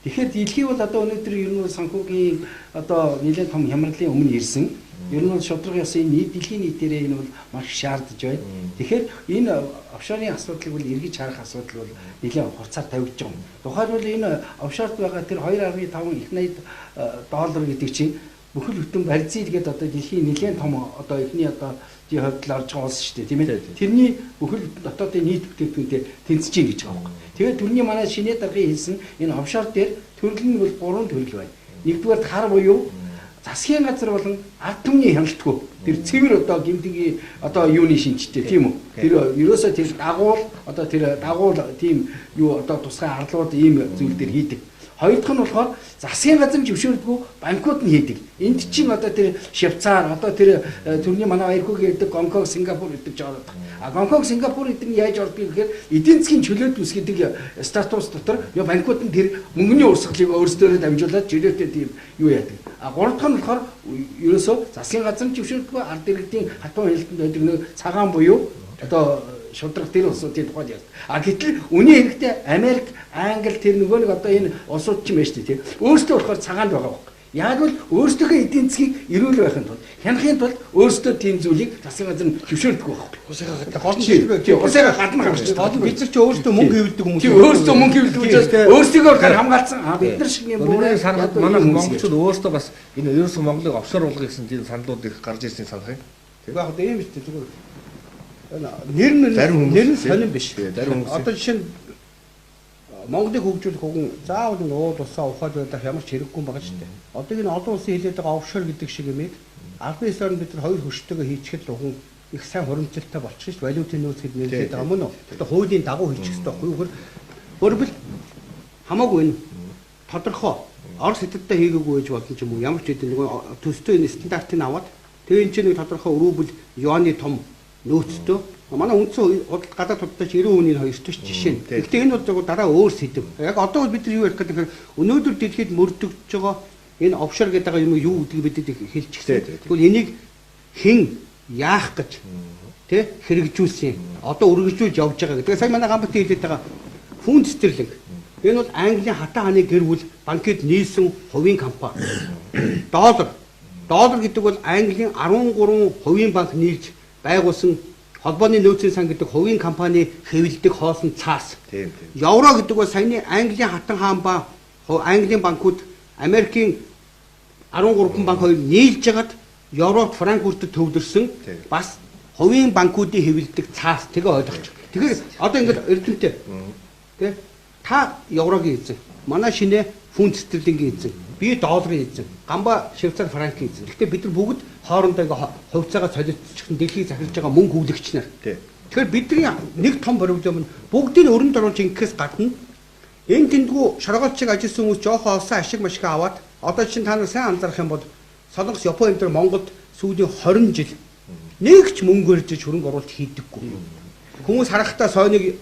Тэгэхээр дэлхий бол одоо өнөөдөр ер нь санхүүгийн одоо нэлээд том хямралын өмнө ирсэн. Ер нь бол шудраг ёсны нийт дэлхийн нийтээрээ энэ бол маш шаардж байна. Тэгэхээр энэ офшорын асуудлыг бол эргэж харах асуудал бол нэлээд хурцаар тавигдж байгаа юм. Тухайлбал энэ офшорт байгаа тэр 2.5 их 80 доллар гэдэг чинь бүхэл бүтэн Бразил гэдэг одоо дэлхийн нэлээд том одоо эхний одоо хувьд л орж байгаа улс шүү дээ, тийм ээ. Тэрний бүхэл дотоодын нийт бүтээгдэхүүнтэй тэнцэж гин гэж байгаа юм. Тэгээд түрний манай шинэ даргын хэлсэн энэ офшор дээр төрөл нь бол 3 төрөл байна. Нэгдүгээр хар буюу засгийн газар болон ард түмний хяналтгүй. Тэр цэвэр одоо гэмтэнгийн одоо юуны шинжтэй, тийм үү? Тэр ерөөсөө тэр дагуул одоо тэр дагуул тийм юу одоо тусгай арлууд ийм зүйл дээр хийдэг. Хоёр дахь нь болохоор засгийн газар зөвшөөрдгөө банкуд нь хийдэг. Энд чинь одоо тэр Швейцар, одоо тэр төрний манай Баярхүү гэдэг Гонконг, Сингапур гэдэг ч ороод. А Гонконг, Сингапур гэдэг нь яаж ордог гэхээр эдийн засгийн чөлөөт ус гэдэг статус дотор банкуд нь тэр мөнгөний урсгалыг өөрсдөөрөө дамжуулаад чөлөөтэй тийм юу яадаг. А гурав дахь нь болохоор ерөөсөө засгийн газар зөвшөөрдгөө ард иргэдийн хатуу хяналтанд байдаг нэг цагаан буюу одоо шудраг тэр улсуудын тухайд ярьдаг. А гэтэл үнийн хэрэгтээ Америк, Англи тэр нөгөө нэг одоо энэ улсууд ч юм байна шүү дээ, тийм. Өөрсдөө болохоор цагаанд байгаа байхгүй. Яг л өөрсдийнхөө эдийн засгийг эрүүл байхын тулд, хянахын тулд өөрсдөө тийм зүйлийг засгийн газар нь зөвшөөрдөг байхгүй. Улсынхаа гадна гол нь улсынхаа гадна гарч байна. Бид нар ч өөрсдөө мөнгө хэвлэдэг хүмүүс. Тийм, өөрсдөө мөнгө хэвлэдэг учраас өөрсдийгөө болохоор хамгаалсан. А бид нар шиг юм бүрээ санаад манай монголчууд өөрсдөө бас энэ ерөөсөн Монголыг офшор болгоё гэсэн тийм саналууд их гарч ирсэн санах юм. Яг одоо ийм шүү дээ, зүгээр нэр нь сонин биш. Одоо жишээ нь Монголыг хөгжүүлэх хүн заавал энэ уул усаа ухаад байлах ямар ч хэрэггүй байгаа шүү дээ. Одоо энэ олон улсын хэлээд байгаа офшор гэдэг шиг юмыг албан ёсоор бид нар хоёр хөштэйгээ хийчихэд л хүн их сайн хуримтлалтай болчих шүү дээ. Валютын нөөц гэд нэрлэдэг байгаа мөн үү? Одоо хуулийн дагуу хийчих хэрэгтэй байхгүй юу? Өөрөлд хамаагүй энэ тодорхой Орос хятадтай хийгээгүй байж болно ч юм уу? Ямар ч хэдэн нэг төстэй энэ стандартыг аваад тэгээ энэ чинь нэг тодорхой рубль юаны том нөөцтэй манай үндсэн худалд гадаад худалдаач 90% нь хоёртой жишээ нь. Гэхдээ энэ бол зөвхөн дараа өөр сэдэв. Яг одоо бид нар юу ярих гэдэг вэ? Өнөөдөр дэлхийд мөрдөгдөж байгаа энэ офшор гэдэг юм юу гэдгийг бид хэлчихсэн. Тэгвэл энийг хэн яах гэж тэ хэрэгжүүлсэн. Одоо үргэлжлүүлж явж байгаа гэдэг. Сая манай Гамбат хэлээд байгаа фунт стерлинг. Энэ бол Английн хатан хааны гэр бүл банкид нийлсэн хувийн компани. Доллар. Доллар гэдэг бол Английн 13 хувийн банк нийлж байгуулсан холбооны нөөцийн сан гэдэг хувийн компани хэвлэдэг хоосон цаас. Тийм тийм. Евро гэдэг бол саяны Английн хатан хаан ба Английн банкуд Америкийн 13 банк хоёр нийлж жагаад Европт Франкфуртод төвлөрсөн бас хувийн банкуудын хэвлэдэг цаас тэгээ ойлгоч. Тэгэхээр одоо ингээд эрдэмтээ тэ та еврогийн эзэн, манай шинэ фунт стерлингийн эзэн, би долларын эзэн, Гамба Швейцар франкийн эзэн. Гэхдээ бид нар бүгд хоорондоо ингээ хувьцаагаа солилцчихсан дэлхийг захирж байгаа мөнгө хүлэгч нар. Тэгэхээр бидний нэг том проблем нь бүгдийг өрөнд оруулж ингэхээс гадна энэ тэндгүү шоргоолчиг ажилласан хүмүүс жоохон олсон ашиг машиг аваад одоо чинь та нар сайн анзаарах юм бол Солонгос, Япон энэ төр Монголд сүүлийн 20 жил нэг ч мөнгө өржиж хөрөнгө оруулалт хийдэггүй. Хүмүүс харахтаа Sony-г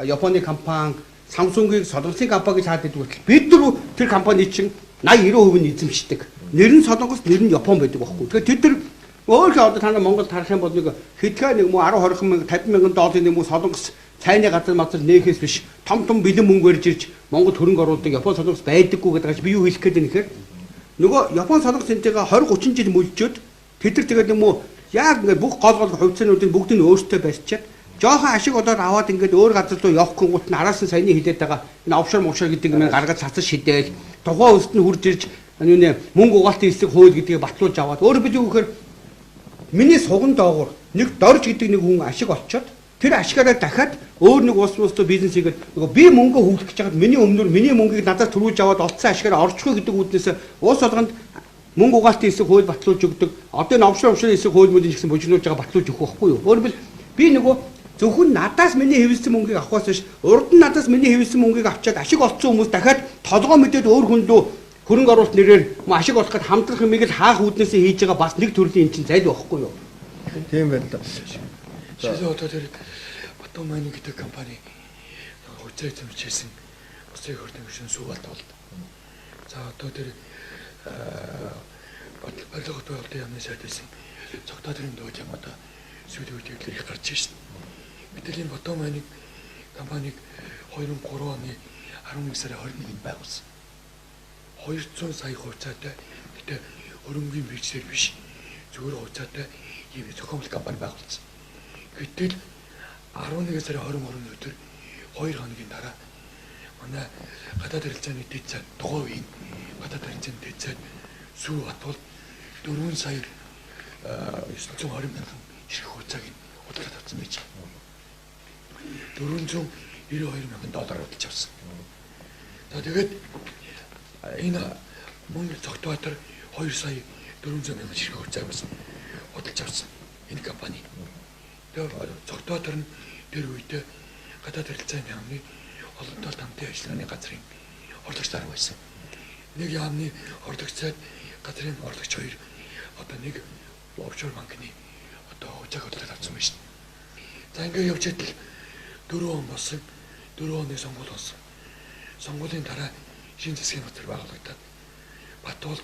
Японы компани, Samsung-ыг Солонгосын компани гэж хаад идэг болтол бид нар тэр компани чинь 80 90% нь эзэмшдэг. Нэр нь Солонгос, нэр нь Япон байдаг байхгүй. Тэгэхээр тэд нар өөрхөн одоо та нар Монголд харах юм бол нэг хэдхэн нэг мө 10 20 мянга 50 мянган долларын нэг мө Солонгос цайны газар мазар нээхээс биш том том бэлэн мөнгө өрж ирж Монголд хөрөнгө оруулдаг Япон Солонгос байдаггүй гэдэг чинь би юу хэлэх гээд байна гэхээр нөгөө Япон Солонгос энтэйгээ 20 30 жил мүлжөөд тэд нар тэгээд юм уу яг ингээд бүх гол гол хувьцаануудыг бүгдийг нь өөртөө барьчаад жоохон ашиг олоод аваад ингээд өөр газар руу явах гингут нь араас нь саяны хилээд байгаа энэ офшор мовшор гэдэг юм гаргаж цацаж шидээл тухайн улсад нь хурж ирж нүнэ мөнгө угаалтын эсрэг хууль гэдгийг батлуулж аваад өөр би юу гэхээр миний суган доогуур нэг дорж гэдэг нэг хүн ашиг олчоод тэр ашигаараа дахиад өөр нэг улс руу бизнес хийгээд нөгөө би мөнгө хөвлөх гэж хагаад миний өмнөр миний мөнгийг надаас төрүүлж аваад олцсон ашигаараа орчихгүй гэдэг үүднээс улс болгонд мөнгө угаалтын эсрэг хууль батлуулж өгдөг. Одоо энэ офшор эсрэг хууль мөлийн гэсэн бужигнуулж байгаа батлуулж өгөх байхгүй юу? Өөрөөр би нөгөө зөвхөн надаас миний хэвлэсэн мөнгийг авахаас биш урд нь надаас миний хэвлэсэн мөнгийг авчиад ашиг олцсон хүмүүс дахиад толгоо мэдээд өөр хүн рүү хөрөнгө оруулалт нэрээр ашиг олох гээд хамтрах юмыг л хаах үүднээсээ хийж байгаа бас нэг төрлийн эн чинь зайл байхгүй юу? Тийм байна л да. Жишээ одоо тэр Батун Майнинг гэдэг компани хувьцаа эзэмшижсэн улсын их хурлын гишүүн Сүүбалт болд. За одоо тэр барилга хөтөлбөрийн яамны сайд байсан Цогтодрын дээд юм одоо сүүлийн үед их гарч ирсэн. Гэтэл энэ Батун Майнинг компаниг 2003 оны 11 сарын 21-нд байгуулсан. 200 сая хувьцаатай гэтээ хөрөнгийн биржээр биш зүгээр хувьцаатай ийм зохиомжтой компани байгуулсан. Гэтэл 11 сарын 23-ны өдөр 2 хоногийн дараа манай гадаад харилцааны дэд сайд тухайн үеийн гадаад харилцааны дэд сайд Сүү Батболд 4 сая 920 мянган ширхэг хувьцааг худалдаад авсан байж байгаа. 492 мянган доллар худалдаж авсан. За тэгээд энэ мөн Цогтбаатар 2 сая 400 мянган ширхэг хувьцааг бас худалдаж авсан энэ компани. Тэгээд Цогтбаатар нь тэр үедээ гадаад харилцааны яамны олон талд хамтын ажиллагааны газрын орлогч дарга байсан. Нэг яамны орлогч сайд газрын орлогч хоёр одоо нэг офшор банкны одоо хувьцааг худалдаад авсан байж байна. За ингээд явж идэл 4 он болсон. 4 оны сонгуул болсон. Сонгуулийн дараа шинэ засгийн газар байгуулагдаад Батболд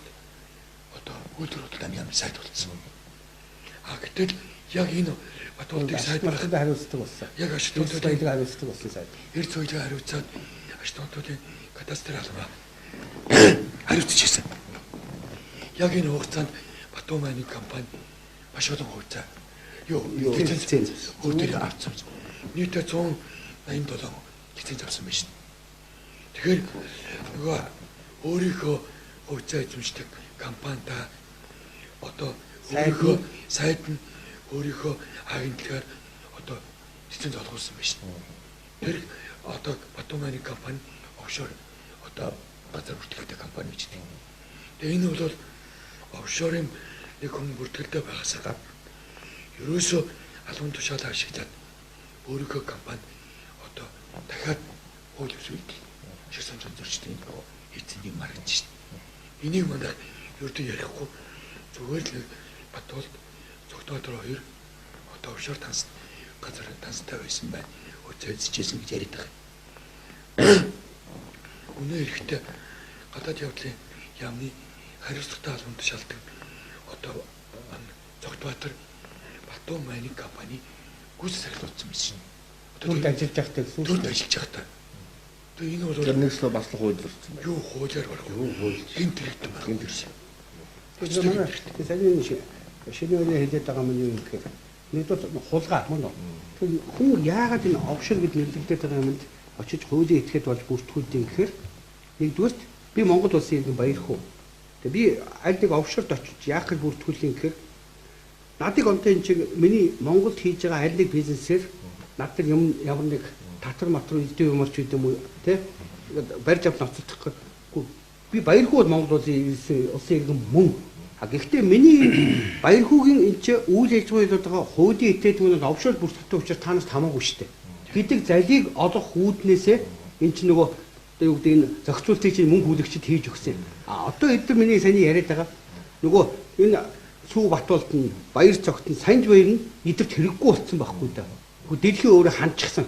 одоо үйлдвэр худалдааны яамны сайд болсон. А гэтэл яг энэ Батболдыг сайд байхад хариуцдаг болсон. Яг ашиг тултыг хариуцдаг болсон сайд. Эрд соёлыг хариуцаад ашиг тултын кадастр албаа хариуцж ирсэн. Яг энэ хугацаанд Батун Майнинг компани маш олон хувьцаа лиценз өөр дээр авсан. Нийтээ 187 лиценз авсан байж байна. Тэгэхээр нөгөө өөрийнхөө хувьцаа эзэмшдэг компанита одоо өөрийнхөө сайд нь өөрийнхөө агентлагаар одоо лиценз олгуулсан байж байна. Тэр одоо Батун Майнинг компани офшор одоо газар бүртгэлтэй компани гэж байна. Тэгээ энэ бол офшорын нэг хүн бүртгэлтэй байгаасаа гадна ерөөсөө албан тушаалаа ашиглаад өөрийнхөө компани одоо дахиад хууль ёсыг шиг санал зөрчдөг юм хийцэн юм харагдаж шин. Энийг манай ердөө ярихгүй зүгээр л нэг Батболд Цогтбаатар хоёр одоо офшор танс газар танстай байсан байна. Хувьцаа эзэжсэн гэж яриад байгаа. Үнэ эрэхтэй гадаад явдлын яамны хариуцлагатай албан тушаалдаг одоо Цогтбаатар Алтан майнинг компани гүйцэтгэх сахилуулсан байсан. Төрд ажиллаж байхдаа гэсэн. Төрд ажиллаж байхдаа. Тэгээ энэ бол тэр нэгслээ бас л хууль зөрчсөн байна. Юу хуулиар барах юу хууль гэмт хэрэгтэй байна. Гэмт хэрэгтэй. Тэгэхээр манай саяны шинэ үеийн хэлээд байгаа юм юу гэхээр нэгдүгээр хулгай мөн үү. Тэгэхээр хүн яагаад энэ офшор гэж нэрлэгдээд байгаа юмд очиж хуулийн этгээд болж бүртгүүлдэг гэхээр нэгдүгээрт би Монгол улсын иргэн Баярхүү. Тэгээ би аль нэг офшорт очиж яах гэж бүртгүүлэх юм гэхээр надыг онтой энэ чиг миний Монголд хийж байгаа аль нэг бизнесээр над нар юм ямар нэг татвар матвар элдв юмар ч гэдэм үү тэ барьж авч ноцолдохгүй. Би Баярхүү бол Монгол улсын иргэн мөн. А гэхдээ миний Баярхүүгийн энэ чи үйл ажиллагаа хийлгэж байгаа хуулийн этгээд нь офшор бүртгэдэг учраас та нарт хамаагүй шүү дээ гэдэг залийг олох үүднээсээ энэ чинь нөгөө одоо юу гэдэг энэ зохицуултыг чинь мөнгө хүлэгчд хийж өгсөн. А одоо эдгээр миний саяны яриад байгаа нөгөө энэ Сүү Батуулд нь Баяр цогт нь Санж баяр нь эдэрт хэрэггүй болсон байхгүй да. Нөгөө дэлхий өөрөө ханчихсан.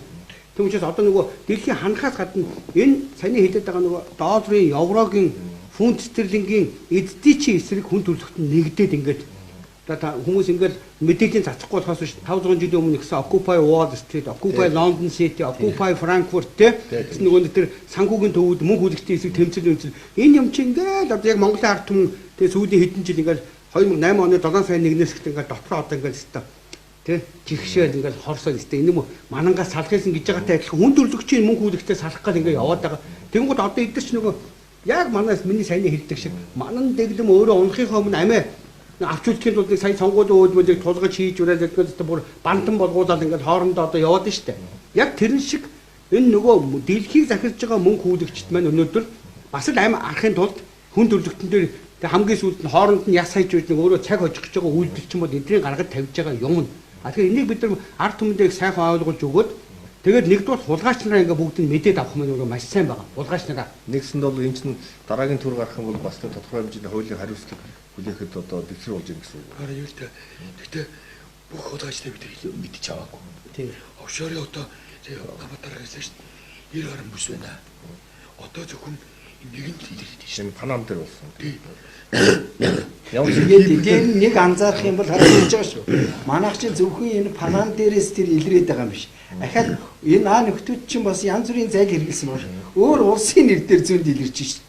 Тэм учраас одоо нөгөө дэлхий ханахаас гадна энэ саяны хэлээд байгаа нөгөө долларын, еврогийн, фунт стерлингийн эддийн чи эсрэг хүн төрөлхтөн нэгдээд ингээд одоо хүмүүс ингээд мэдээллийн цацахгүй болохоос биш 500 жилийн өмнө ихсэн Occupy Wall Street, Occupy London City, Occupy Frankfurt гэсэн нөгөө тэр санхүүгийн төвүүд мөнгө хүлэгчдийн эсрэг тэмцэл үнцэл энэ юм чи ингээд одоо яг Монголын ард түмэн тэгээ сүүлийн хэдэн жил ингээд 2008 оны 7 сарын 1-ээс ихтэй ингээд дотроо одоо ингээд өстой тэ жигшээл ингээд хорсоо өстой энэ юм манангаас салах юмсан гэж байгаатай адилхан хүн төрөлхтний мөнгө хүлэгчдээ салах гал ингээд яваад байгаа. Тэнгүүд одоо эдгээр ч нөгөө яг манаас миний саяны хэлдэг шиг манан дэглэм өөрөө унахынхаа өмнө амиа авч үлдэхийн тулд сая сонгуулийн өөдмөлийг тулгаж хийж үрээд ингээд бүр бантан болгуулаад ингээд хоорондоо одоо яваад штэ. Яг тэрэн шиг энэ нөгөө дэлхийг захирж байгаа мөнгө хүлэгчд маань өнөөдөр бас л амь арахын тулд хүн төрөлхтөн дээр хамгийн сүүлд нь хооронд нь яс хайж үйд нэг өөрөө цаг хожих гэж байгаа үйлдэл ч юм бол эдрийн гаргад тавьж байгаа юм. А тэгэхээр энийг бид нар ард түмэндээ их сайхан ойлгуулж өгөөд тэгээд нэгдүгээр хулгайч нараа ингээд бүгд нь мэдээд авах юм өөрөө маш сайн байгаа. Хулгайч нараа. Нэгсэнд бол энэ чинь дараагийн төр гарах юм бол бас нэг тодорхой хэмжээний хуулийн хариуцлага хүлээхэд одоо дэвсгэр болж байгаа гэсэн үг. Харин юу л та. Гэхдээ бүх хулгайчдаа бид мэдчих аваагүй. Тийм. Офшорын одоо Гамбатар хэлсэн шүү дээ. 90 гаруй бүс байна. Одоо зөвхөн нэг нь л илэрхийлж шин Панам дээр болсон. Тийм. Ямар Тэгээд дээр нэг анзаарах юм бол харагдаж байгаа шүү. Манайх чинь зөвхөн энэ Панам дээрээс тэр илрээд байгаа юм биш. Ахаад энэ аа нөхдүүд чинь бас янз бүрийн зайл хэрэгэлсэн байна. Өөр улсын нэр дээр зөнд илэрч шин.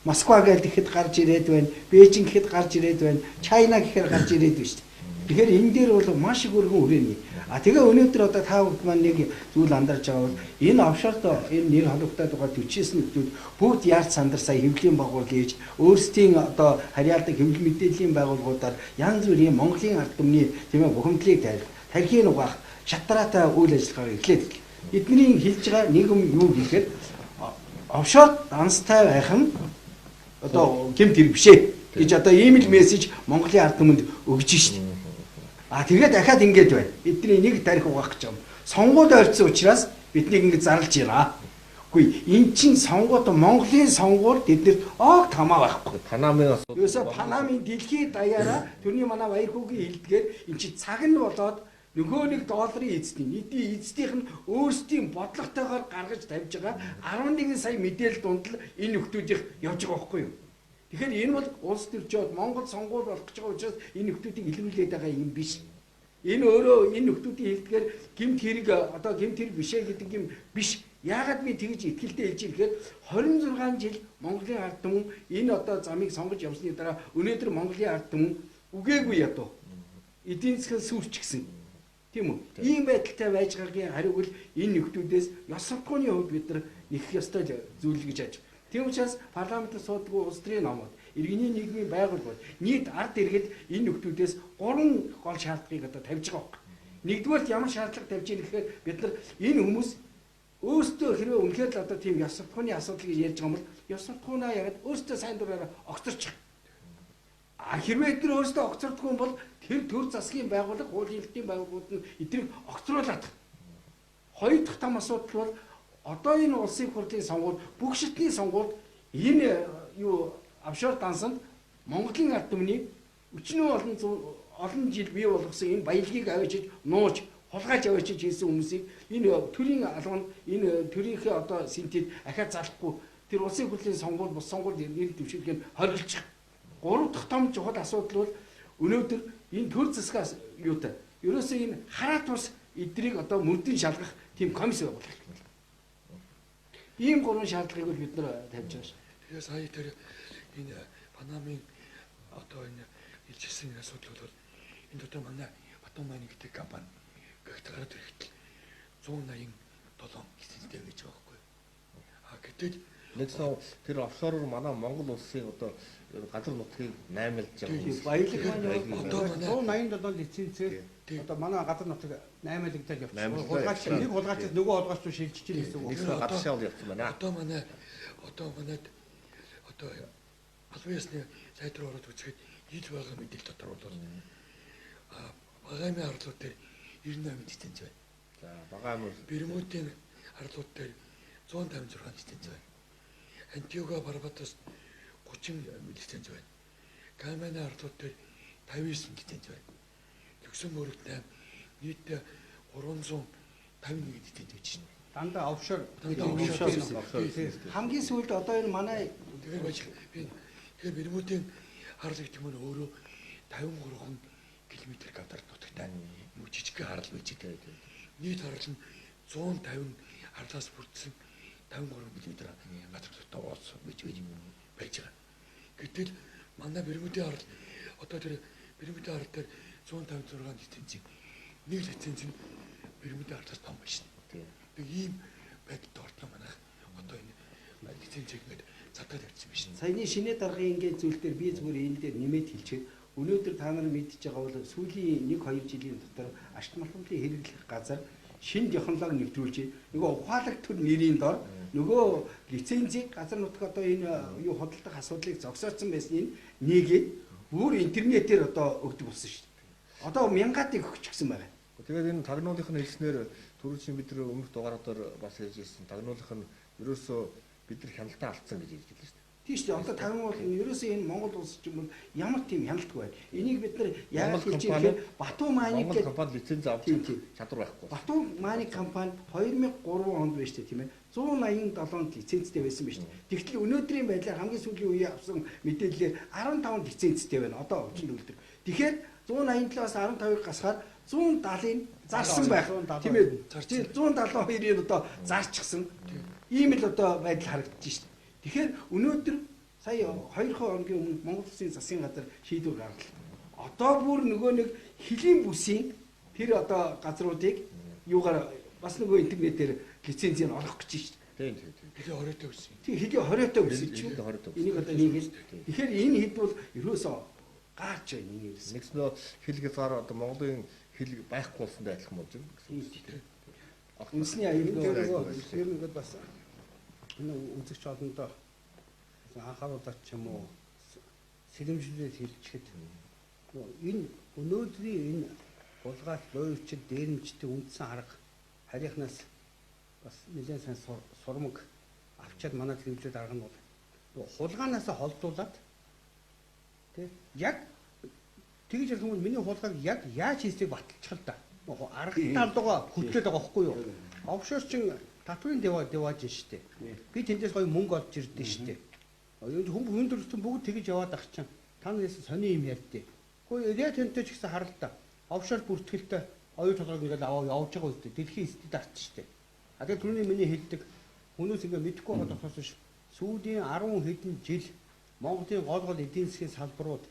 Москва гээл тэгэхэд гарч ирээд байна, Бээжин гэхэд гарч ирээд байна, Чайна гэхээр гарч ирээд байна шүү дээ. Тэгэхээр энэ дээр бол маш их өргөн хүрээний. А тэгээ өнөөдөр одоо та бүхэн маань нэг зүйл андарч байгаа бол энэ офшорт энэ нэр холбогдоод байгаа 49 нөхдүүд бүгд яарч сандар сая хэвлэлийн байгууллага хийж өөрсдийн одоо харьяалдаг хэвлэл мэдээллийн байгууллагуудаар янз бүрийн Монголын ард түмний тийм ээ бухимдлыг тарих, тархийг угаах шатраатай үйл ажиллагааг эхлээд. Эдний хэлж байгаа нэг юм юу гэхээр офшорт данстай байх нь одоо гэмт хэрэг биш ээ гэж одоо ийм л мессеж Монголын ард түмэнд өгж шít. А тэгээд дахиад ингэж байна. Бидний нэг тарих угаах гэж юм. Сонгуул ойрцсон учраас биднийг ингэж зарлж байна. Үгүй эн чинь сонгууд Монголын сонгуул тэднэрт оог тамаа байхгүй. Панамын асуудал. Ерөөсө Панамын дэлхийд даяараа тэрний манай Баярхүүгийн хэлдгээр эн чинь цаг нь болоод нөгөө нэг долларын эзний нийтийн эздийнх нь өөрсдийн бодлоготойгоор гаргаж тавьж байгаа 11 сая мэдээлэл дунд л энэ нөхдүүдийнх явж байгаа байхгүй юу? Тэгэхээр энэ бол улс төрчөөд Монгол сонгуул болох гэж байгаа учраас энэ нөхдүүдийг илрүүлээд байгаа юм биш. Энэ өөрөө энэ нөхдүүдийн хэлдгээр гэмт хэрэг одоо гэмт хэрэг биш ээ гэдэг юм биш. Яагаад би тэгж итгэлтэй хэлж ирэхээр 26 жил Монголын ард түмэн энэ одоо замыг сонгож явсны дараа өнөөдөр Монголын ард түмэн үгээгүй ядуу. Эдийн засгийн сүрчгсэн. Тийм үү? Ийм байдалтай байж байгаагийн хариуг л энэ нөхдүүдээс ёс суртахууны хувьд бид нар нэгэх ёстой зүйл гэж ажиг. Тийм учраас парламентын суудгүй улс төрийн номууд, иргэний нийгмийн байгууллагууд нийт ард иргэд энэ нөхдүүдээс 3 гол шаардлагыг одоо тавьж байгаа байхгүй. Нэгдүгээрт ямар шаардлага тавьж ийн гэхээр бид нар энэ хүмүүс өөрсдөө хэрвээ үнэхээр л одоо тийм ёс суртахууны асуудал гэж ярьж байгаа юм бол ёс суртахуунаа ягаад өөрсдөө сайн дураараа огцорчих. А хэрвээ эдгээр өөрсдөө огцордгүй юм бол тэр төр засгийн байгууллага, хуулийн хэлтийн байгууллагууд нь эднийг огцруулаад. Хоёр дахь том асуудал бол одоо энэ улсын хурлын сонгуул, бүх шатны сонгуульд энэ юу офшор дансанд Монголын ард түмний өчнөө олон жил бий болгосон энэ баялагийг авчиж нууж хулгайж авчиж хийсэн хүмүүсийг энэ төрийн албанд энэ төрийнхээ одоо синтед ахиад залахгүй тэр улсын хурлын сонгуул бус сонгуульд нэр дэвшүүлэх нь хоригдчих. Гурав дахь том чухал асуудал бол өнөөдөр энэ төр засгаас юутай Ерөөсөө энэ хараат ус эдрийг одоо мөрдөн шалгах тийм комисс байгуулах хэрэгтэй. Ийм гурван шаардлагыг бол бид нар тавьж байгаа шүү. Тэгээ сая тэр энэ Панамын одоо энэ илжсэн асуудал бол энэ дотор манай Батун Майнинг гэдэг компани гэгт гараад ирэхэд 187 лицензтэй байж байгаа байхгүй. А гэтэл нэгсэн тэр офшороор манай Монгол улсын одоо газар нутгийг наймылж байгаа. Баялаг маань 187 лицензээр одоо манай газар нутаг наймылагдаад явчихсан. Хулгайч нэг хулгайчаас нөгөө хулгайч руу шилжиж гин гэсэн үг. Нэгсэн гадагшаа бол явсан байна. Одоо манай одоо албан ёсны сайт руу ороод үзэхэд ил байгаа мэдээлэл дотор бол Багамын арлууд дээр 98 лиценз байна. За Багамын Бермудын арлууд дээр 156 лиценз байна. Антигуа Барбадос 30 лиценз байна. Кайманы арлууд дээр 59 лиценз байна. Люксембургт 8, нийтдээ 351 лиценз байж байна. Дандаа офшор. Хамгийн сүүлд одоо энэ манай тэгэхээр байж би тэгэхээр Бермудын арал гэдэг нь өөрөө 53 км квадрат нутагтай юм жижиг арал байж байгаа. Нийт арал нь 150 арлаас бүрдсэн 53 км газар нутагтай уулсан байж байгаа. Гэтэл манай Бермудын арал одоо тэр Бермудын арал дээр 156 лицензийн нэг лиценз нь Бермудын арлаас том байна шин. Тэг ийм байдалд ортлоо манайх одоо энэ лицензийг ингээд задгаад явчихсан биш. Саяны шинэ даргын ингээд зүйл дээр би зүгээр энэ дээр нэмээд хэлчихээ. Өнөөдөр та нар мэдж байгаа бол сүүлийн 1-2 жилийн дотор ашиг малтын хэрэглэх газар шинэ технологи нэвтрүүлж нөгөө ухаалаг төр нэрийн дор нөгөө лицензийг газар нутаг одоо энэ юу худалдах асуудлыг зогсооцсон байсныг нээгээд бүр интернетээр одоо өгдөг болсон шүү дээ. Одоо мянгаадыг өгчихсэн байгаа. Тэгээд энэ тагнуулынх нь хэлснээр түрүүчийн бид нар өмнөх дугааруудаар бас ярьж ирсэн. Тагнуулынх нь ерөөсөө бид нар хяналтаа алдсан гэж хэлж байлаа шүү дээ. Тийм шүү дээ. Одоо тагнуул нь ерөөсөө энэ Монгол улс ч юм уу ямар тийм хяналтгүй байна. Энийг бид нар яагаад хэлж байгаа гэхээр Бату Майнинг гэдэг компани лиценз авч чадвар байхгүй. Бату Майнинг компани 2003 онд байж тээ тийм ээ 187 лицензтэй байсан биз дээ. Тэгтэл өнөөдрийн байдлаар хамгийн сүүлийн үеийн авсан мэдээллээр 15 лицензтэй байна. Одоо өвчин төгөлдөр. Тэгэхээр 187-аас 15-ыг гасгаар 170-ыг зарсан байх. Тийм ээ. 172-ыг одоо зарчихсан. Ийм л одоо байдал харагдаж шээ. Тэгэхээр өнөөдөр сая 2 хоногийн өмнө Монгол Улсын засгийн газар шийдвэр гаргалаа. Одоо бүр нөгөө нэг хөлийн бүсийн тэр одоо газруудыг юугаар бас нөгөө интернетээр лицензийг олох гэж шээ. Тийм тийм тийм. Хөлийн 20-той өссөн. Тийм хөлийн 20-той өссөн чинь. Энийг одоо нэг тэгэхээр энэ хэд бол ерөөсөө гаач байна энэ ерөөсөө. Нэгснөө хэл хязгаар одоо Монголын хэл байхгүй болсонтой адилхан болж байна гэсэн үг тийм. Үндэсний аюулгүй ер нь ингээд бас энэ үзэгч олондоо анхааруулаад ч юм уу сэрэмжлээд хэлчихэд энэ өнөөдрийн энэ хулгайч, луйвчид, дээрэмчдийн үндсэн арга харийнхнаас бас нэлээд сайн сурмаг авчаад манай телевизүүд арга нь бол хулгайнаас холдуулаад тий яг тэгж ярих юм бол миний хулгайг яг яаж хийснийг баталчих л да. Арга талдгаа хөтлөөд байгаа байхгүй юу? Офшор чин татврын девааж штэ. Би тэндээс гоё мөнгө олж ирдэ штэ. Хүн төрөлхтөн бүгд тэгж яваад ах чинь та нараас сони юм ярьдээ. Гэхдээ Рио Тинто ч гэсэн харалта. Офшор бүртгэлтэй оюу толгойг ингээл аваа явж байгаа үстэй. Дэлхийн стандарт штэ. А тэгэхээр түрүүний миний хэлдэг хүмүүс ингээ мэдэхгүй байгаа болохоос биш сүүлийн 10 хэдэн жил Монголын гол гол эдийн засгийн салбарууд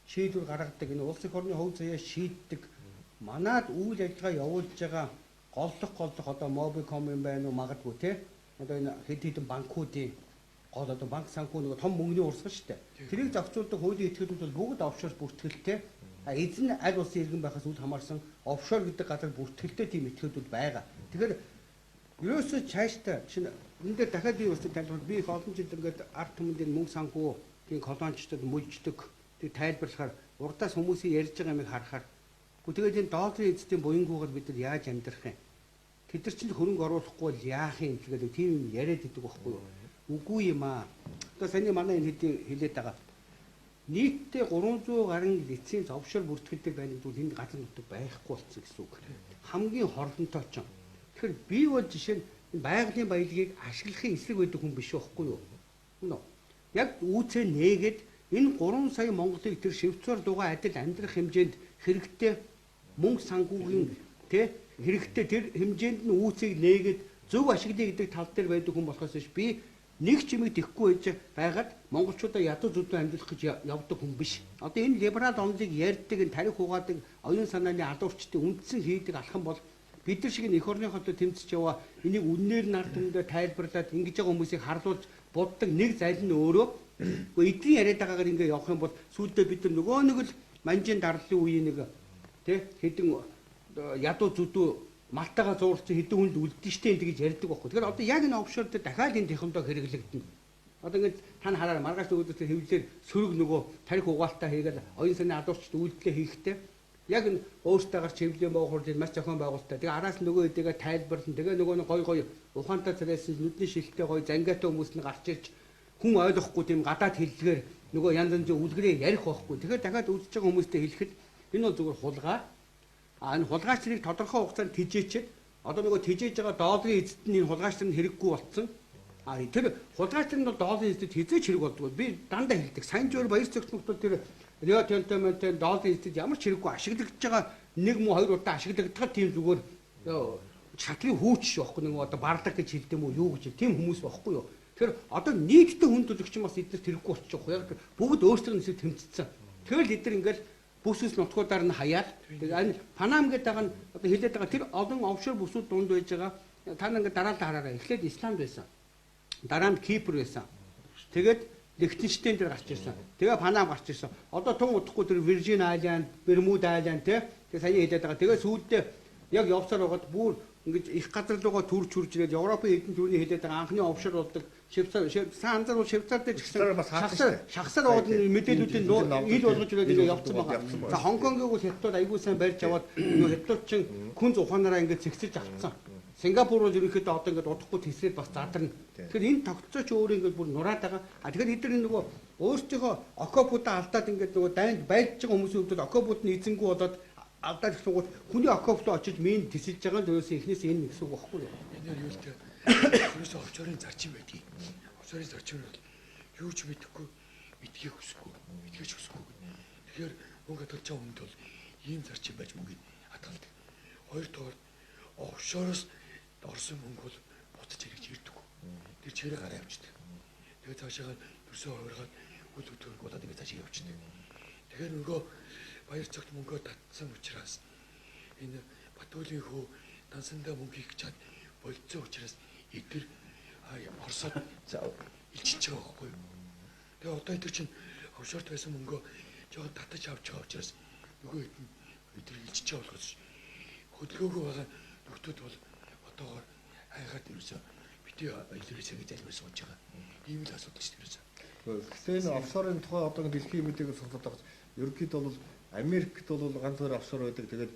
шийдвэр гаргадаг энэ улс эх орны хувь заяа шийддэг манад үйл ажиллагаа явуулж байгаа голлох одоо Mobicom юм байна уу магадгүй те одоо энэ хэд хэдэн банкуудын гол одоо банк санхүү нэг том мөнгөний урсгал шүү дээ. Тэрийг зохицуулдаг хуулийн этгээдүүд бол бүгд офшор бүртгэлтэй. А эзэн аль улсын иргэн байхаас үл хамаарсан офшор гэдэг газар бүртгэлтэй тийм этгээдүүд байгаа. Тэгэхээр ерөөсөө цаашдаа шинэ энэ дээр дахиад би бас тайлбар би их олон жил ингээд ард түмэнд энэ мөнгө санхүү тийм колоничдод мүлждэг тэг тайлбарлахаар урдаас хүмүүсийн ярьж байгаа юмыг харахаар гү тэгээд энэ долларын эзэдийн буянгуугаар бид нар яаж амьдрах юм? Тэд нар чинь хөрөнгө оруулахгүй бол яах юм гэдэг тийм юм яриад идэг байхгүй юу? Үгүй юм аа. Одоо саяны манай энэ хэдийн хэлээд байгаа. Нийтдээ 300 гаруй лиценз офшор бүртгэлтэй байна гэдэг нь энд газар нутаг байхгүй болсон гэсэн үг. Хамгийн хорлонтой ч. Тэгэхээр би бол жишээ нь байгалийн баялагийг ашиглахын эсрэг байдаг хүн биш байхгүй юу? Үнэ. Яг үүцээ нээгээд энэ 3 сая Монголыг тэр Швейцар дугаа адил амьдрах хэмжээнд хэрэгтэй Мөнгө санхүүгийн тэ хэрэгтэй тэр хэмжээнд нь үүсийг нээгээд зөв ашиглая гэдэг тал дээр байдаг хүн болохоос биш би нэг ч юмыг тэхгүй байж байгаад монголчуудаа ядуу зүдэн амьдрах гэж явдаг хүн биш. Одоо энэ либерал онолыг ярьдаг, энэ тарих угаадаг, оюун санааны алуурчдын үндсэн хийдэг алхам бол бид нар шиг эх орныхоо тэмцэж яваа энийг үннээр нь ард түмэндээ тайлбарлаад ингэж байгаа хүмүүсийг харлуулж буддаг нэг зал нь өөрөө. Гэхдээ эдний яриад байгаагаар ингэ явах юм бол сүүлдээ бид нар нөгөө нэг л манжийн дарлын үеийн нэг тэ хэдэн ядуу зүдүү малтайгаа зуурсан хэдэн хүнд үлдэн штэ гэж ярьдаг байхгүй. Тэгэхээр одоо яг энэ офшор дээр дахиад энэ технологи хэрэглэгдэнэ. Одоо ингээд та хараар маргааш нөгөөдөө хэвлэлээр сөрөг нөгөө тарих угаалтаа хийгээл оюун санааны алуурчд үйлдэлээ хийхдээ яг энэ өөртөө гарч хэвлэлийн боогуурлын маш зохион байгуулалттай. Тэгээ араас нөгөө хэдийгээ тайлбарлан тэгээ нөгөө нэг гой гой ухаантай царайсан нүдний шилтэй гой зангиатай хүмүүс нь гарч ирж хүн ойлгохгүй тийм гадаад хэллэгээр нөгөө янз янзын үлгэрээ ярих байхгүй. Тэгэхээр дахиад үзэж байгаа хүмүүстэй хэлэхэд энэ бол зүгээр хулгай. А энэ хулгайч нарыг тодорхой хугацаанд тижээчээд одоо нөгөө тижээж байгаа долларын эзэд нь энэ хулгайч нар нь хэрэггүй болцсон. А тэр хулгайч нар нь бол долларын эзэд хизээч хэрэг болдгоо. Би дандаа хэлдэг. Сайн жуур баяр цогцмогтол тэр Рио Тинто долларын эзэд ямар ч хэрэггүй ашиглагдж байгаа нэг муу хоёр удаа ашиглагдахад тийм зүгээр шатлын хүүч байхгүй нэг одоо барлаг гэж хэлдэг юм уу юу гэж тийм хүмүүс байхгүй юу. Тэгэхээр одоо нийтдээ хүн төлөгч бас эдгээр хэрэггүй болчих واخ. Яг бүгд өөрсдөө нэсэг тэмцсэн. Тэгэл эдгээр ингээл бүсэс нутгуудаар нь хаяад тэгээ энэ Панам гэдэг байгаа нь одоо хэлээд байгаа тэр олон офшор бүсүүд дунд байж байгаа. Та нар ингээд дараалал хараарай. Эхлээд Исланд байсан. Дараа нь Кипр байсан. Тэгээд Лихтенштейн дээр гарч ирсэн. Тэгээ Панам гарч ирсэн. Одоо тун удахгүй тэр Виржин Айланд, Бермуд Айланд тий. Тэгээ сая хэлээд байгаа. Тэгээ сүүлдээ яг явсаар байгаад бүр ингэж их газар руугаа төрж хурж ирээд Европын хэдэн төрний хэлээд байгаа анхны офшор болдог Швейцар, сан анзаар бол Швейцар дээр ч гэсэн шахсаар яваад мэдээллүүдийн ил болгож ирээд ингэ явцсан байгаа. За Хонконгийг бол хятадууд аягүй сайн барьж аваад нөгөө хятадууд чинь күнз ухаанаараа ингэ зэгсэж авцсан. Сингапур бол ерөнхийдөө одоо ингэ удахгүй тэсрээд бас задарна. Тэгэхээр энэ тогтолцоо ч өөрөө ингэ бүр нураад байгаа. А тэгэхээр эдгээр нөгөө өөрсдийнхөө окопуудаа алдаад ингэ нөгөө дайнд байлж байгаа хүмүүсийн хувьд окопууд нь эзэнгүй болоод алдаад ирсэн гот хүний окоп руу очиж минь тэсэлж байгаа нь ерөөсөө эхнээс энэ гэсэн үг байхгүй юу? Энэ юу л тэ ерөөсөө офшорын зарчим байдгийг. Офшорын зарчим нь бол юу ч мэдэхгүй, мэдхийг хүсэхгүй, мэдхийч хүсэхгүй. Тэгэхээр мөнгө хадгалж байгаа хүнд бол ийм зарчим байж мөнгийг хадгалдаг. Хоёрдугаар офшороос орсон мөнгө бол буцаж хэрэгж ирдэг. Тэр чирээ гараа явчихдаг. Тэгээ цаашаа төрсөө хувиргаад үл өтгөрг болоод ингэ цаашаа явчихдаг. Тэгэхээр нөгөө баяр цагт мөнгөө татсан учраас энэ Батүлийн хүү дансандаа мөнгө хийх чад болцсон учраас эдгээр Оросод илчилж байгаа байхгүй юу. Тэгээ одоо эдгээр чинь офшорт байсан мөнгөө жоохон татаж авч байгаа учраас нөгөө хэд нь эдгээр илчилж байгаа болохоос хөдөлгөөгөө байгаа нөхдүүд бол одоогоор хайгаад ерөөсөө бити илэрээсэй гэж альмаар сууж байгаа. Ийм л асуудал шүү дээ ерөөсөө. Тэгэхээр энэ офшорын тухай одоо дэлхийн мэдээг сонсоод байгаа ерөнхийдөө бол Америкт бол ганц хоёр офшор байдаг. Тэгээд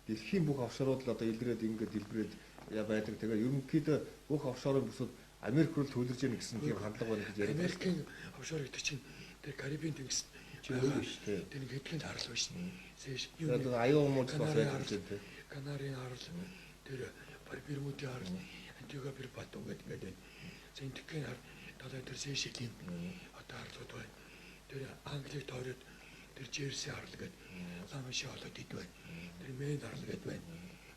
дэлхийн бүх офшорууд л одоо илрээд ингээд дэлбэрээд байдаг. Тэгээд ерөнхийдөө бүх офшорын бүсүүд Америк руу төвлөрж яах гэсэн тийм хандлага байна гэж яриад. Америкийн офшор гэдэг чинь тэр Карибын тэнгис чинь биш үү? Тэр нэг хэдхэн арал биш. Тэгээд аюун мууч бас байдаг гэж тийм. Канарын арал, тэр Бермудын арал, Антигуа Барбуда гэдэг ингээд байна. Зэнтгийн арал, талаа тэр Сейшелийн одоо арлууд байна. Тэр Англиг тойроод тэр Джерси арал гэдэг Ламаши болоод ид байна. Тэр Мэн арал гэдэг байна.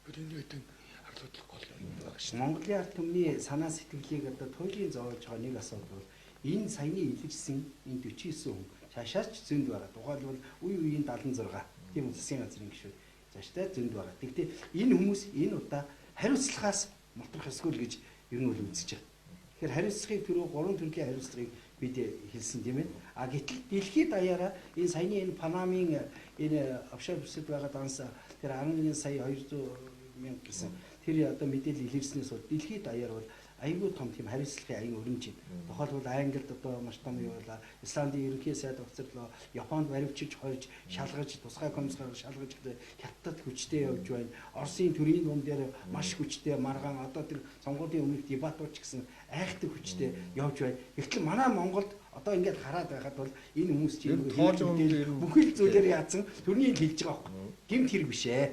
Тэр энэ хэдэн арлууд гол юм байна шин. Монголын ард түмний санаа сэтгэлийг одоо туйлын зовоож байгаа нэг асуудал бол энэ саяны илэрсэн энэ 49 хүн шашаач зөнд байгаа. Тухайлбал үе үеийн 76 тийм засгийн газрын гишүүд цаашдаа зөнд байгаа. Тэгтээ энэ хүмүүс энэ удаа хариуцлагаас мутрах ёсгүй л гэж ер нь бол үзэж байгаа. Тэгэхээр хариуцлагыг түрүү гурван төрлийн хариуцлагыг бид хэлсэн тийм ээ. А гэтэл дэлхийд даяараа энэ саяны энэ Панамын энэ офшор бүсэд байгаа данс тэр 11 сая 200 мянга гэсэн тэр одоо мэдээлэл илэрснээс бол дэлхийд даяар бол айгүй том тийм хариуцлагын аян өрнөж байна. Тухайлбал Англид одоо маш том юу байлаа. Исландын ерөнхий сайд уцарлаа. Японд баривчиж хойж шалгаж тусгай комиссар шалгаж хятадд хүчтэй явж байна. Оросын төрийн дунд дээр маш хүчтэй маргаан одоо тэр сонгуулийн өмнөх дебатууд ч гэсэн айхтар хүчтэй явж байна. Гэвтэл манай Монголд одоо ингээд хараад байхад бол энэ хүмүүс чинь бүхэл зүйлээр яатсан төрний хэлж байгаа байхгүй. Гэмт хэрэг биш ээ.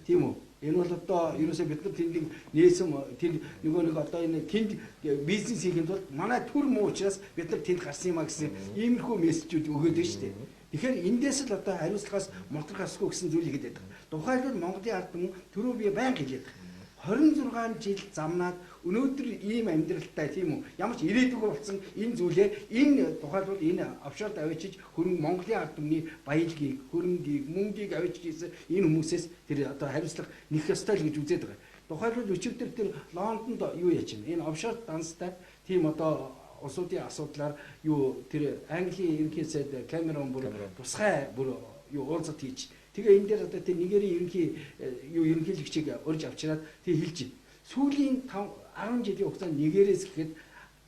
Тийм үү? Энэ бол одоо ерөөсөө бид нар тэнд нээсэн тэр нөгөө нэг одоо энэ тэнд бизнес хийхэд бол манай төр муу учраас бид нар тэнд гарсан юм а гэсэн иймэрхүү мессежүүд өгөөд байна шүү дээ. Тэгэхээр эндээс л одоо хариуцлагаас мутрах ёсгүй гэсэн зүйл ихэд байдаг. Тухайлбал Монголын ард түмэн түрүү би байнга хэлээд байгаа. 26 жил замнаад өнөөдөр ийм амьдралтай тийм үү ямар ч ирээдүг болсон энэ зүйлээ энэ тухайлбал энэ офшорт авчиж хөрөнгө Монголын ард түмний баялагийг, хөрөнгийг, мөнгийг авчиж ийсэн энэ хүмүүсээс тэр одоо хариуцлага нэх ёстой л гэж үзээд байгаа. Тухайлбал өчигдөр тэр Лондонд юу яаж байна? Энэ офшор данстай тийм одоо улсуудын асуудлаар юу тэр Английн ерөнхий сайд Камерон бүр тусгай бүр юу уулзалт хийж. Тэгээ энэ дээр одоо тэр Нигерийн ерөнхий юу ерөнхийлөгчийг урьж авчираад тэг хэлж байна. Сүүлийн 10 жилийн хугацаанд Нигерээс гэхэд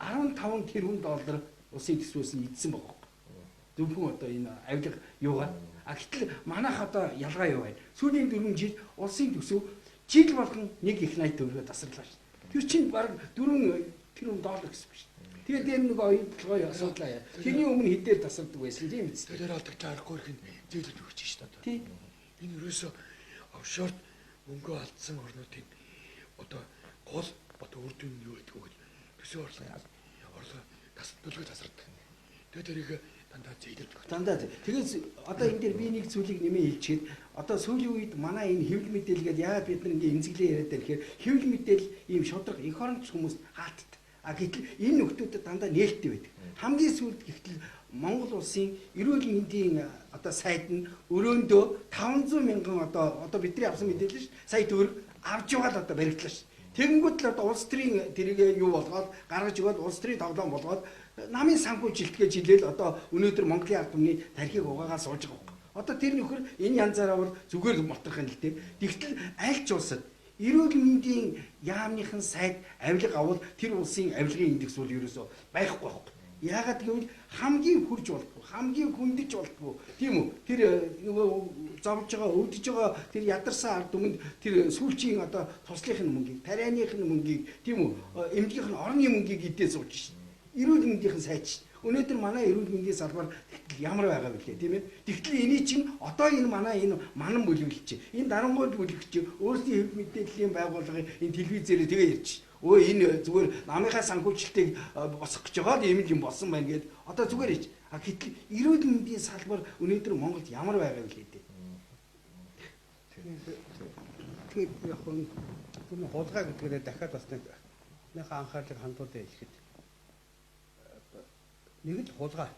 15 тэрбум доллар улсын төсвөөс нь идсэн байгаа юм. Зөвхөн одоо энэ авилга юугаар. А гэтэл манайх одоо ялгаа юу байна? Сүүлийн 4 жил улсын төсөв жил болгон нэг их 80 төгрөгөөр тасарлаа шүү. Тэр чинь бараг 4 тэрбум доллар гэсэн үг шүү. Тэгээд дээр нэг оюутлогоо асуудлаа яа. Тэрний өмнө хэдээр тасардаг байсан тийм биз? Тэр алдагч аргагүй ихэнд зээлж өгч шүү дээ. Тийм. Энэ ерөөсөө офшорт мөнгө алдсан орнуудын одоо гол одоо үр дүн нь юу гэдэг вэ? Төсөө орлого төлгөө тасардаг. Тэгээд тэрийг дандаа зээлж өгч. Дандаа. Тэгээс одоо энэ дээр би нэг зүйлийг нэмээ хэлчихэд одоо сүүлийн үед манай энэ хэвлэл мэдээлэл гээд яагаад бид нар ингээ эмзэглээ яриад байна гэхээр хэвлэл мэдээлэл ийм шударга эх оронч хүмүүст хаалттай. А гэтэл энэ нөхдүүдэд дандаа нээлттэй байдаг. Хамгийн сүүлд гэтэл Монгол улсын эрүүл мэндийн одоо сайд нь өрөөндөө 500 мянган одоо бидний авсан мэдээлэл ш сая төгрөг авч яваад одоо баригдлаа ш. Тэгэнгүүт л одоо улс төрийн тэрийг юу болгоод гаргаж өгөөд улс төрийн тоглоом болгоод намын санхүүжилтгээ жилээл одоо өнөөдөр Монголын ард түмний тархийг угаагаа сууж байгаа юм. Одоо тэр нөхөр энэ янзаараа бол зүгээр моторх юм л дээ. Тэгтэл аль ч улсад эрүүл мэндийн яамныхан сайд авилга авал тэр улсын авилгын индекс бол ерөөсөө байхгүй байхгүй. Яагаад гэвэл хамгийн хурж болдгоо, хамгийн хүндэж болдгоо. Тийм үү? Тэр нөгөө зовж байгаа, өвдөж байгаа тэр ядарсан ард түмэнд тэр сүүлчийн одоо туслахын мөнгийг, тарианых нь мөнгийг, тийм үү? Эмнэлгийнх нь орны мөнгийг идээ сууж шин. Эрүүл мэндийнхэн сайд шин. Өнөөдөр манай эрүүл мэндийн салбар тэгтэл ямар байгаа вүлээ тийм ээ. Тэгтэл эний чинь одоо энэ манай энэ манан бүлэглэж, энэ дарангуй бүлэгч өөрсдийн хэв мэдээллийн байгууллагын энэ телевизээр тэгээ ярьж. Өө энэ зүгээр намынхаа санхүүжилтийг босгох гэж байгаа л юм юм болсон байна гэд одоо зүгээр ярьж. А гэтэл эрүүл мэндийн салбар өнөөдөр Монголд ямар байгаа вүлээ дээ. Тэгээд яг нь хулгай гэдгээрээ дахиад бас нэг нэхээ анхаарлыг хандуулъя хэлэхэд нэг л хулгай.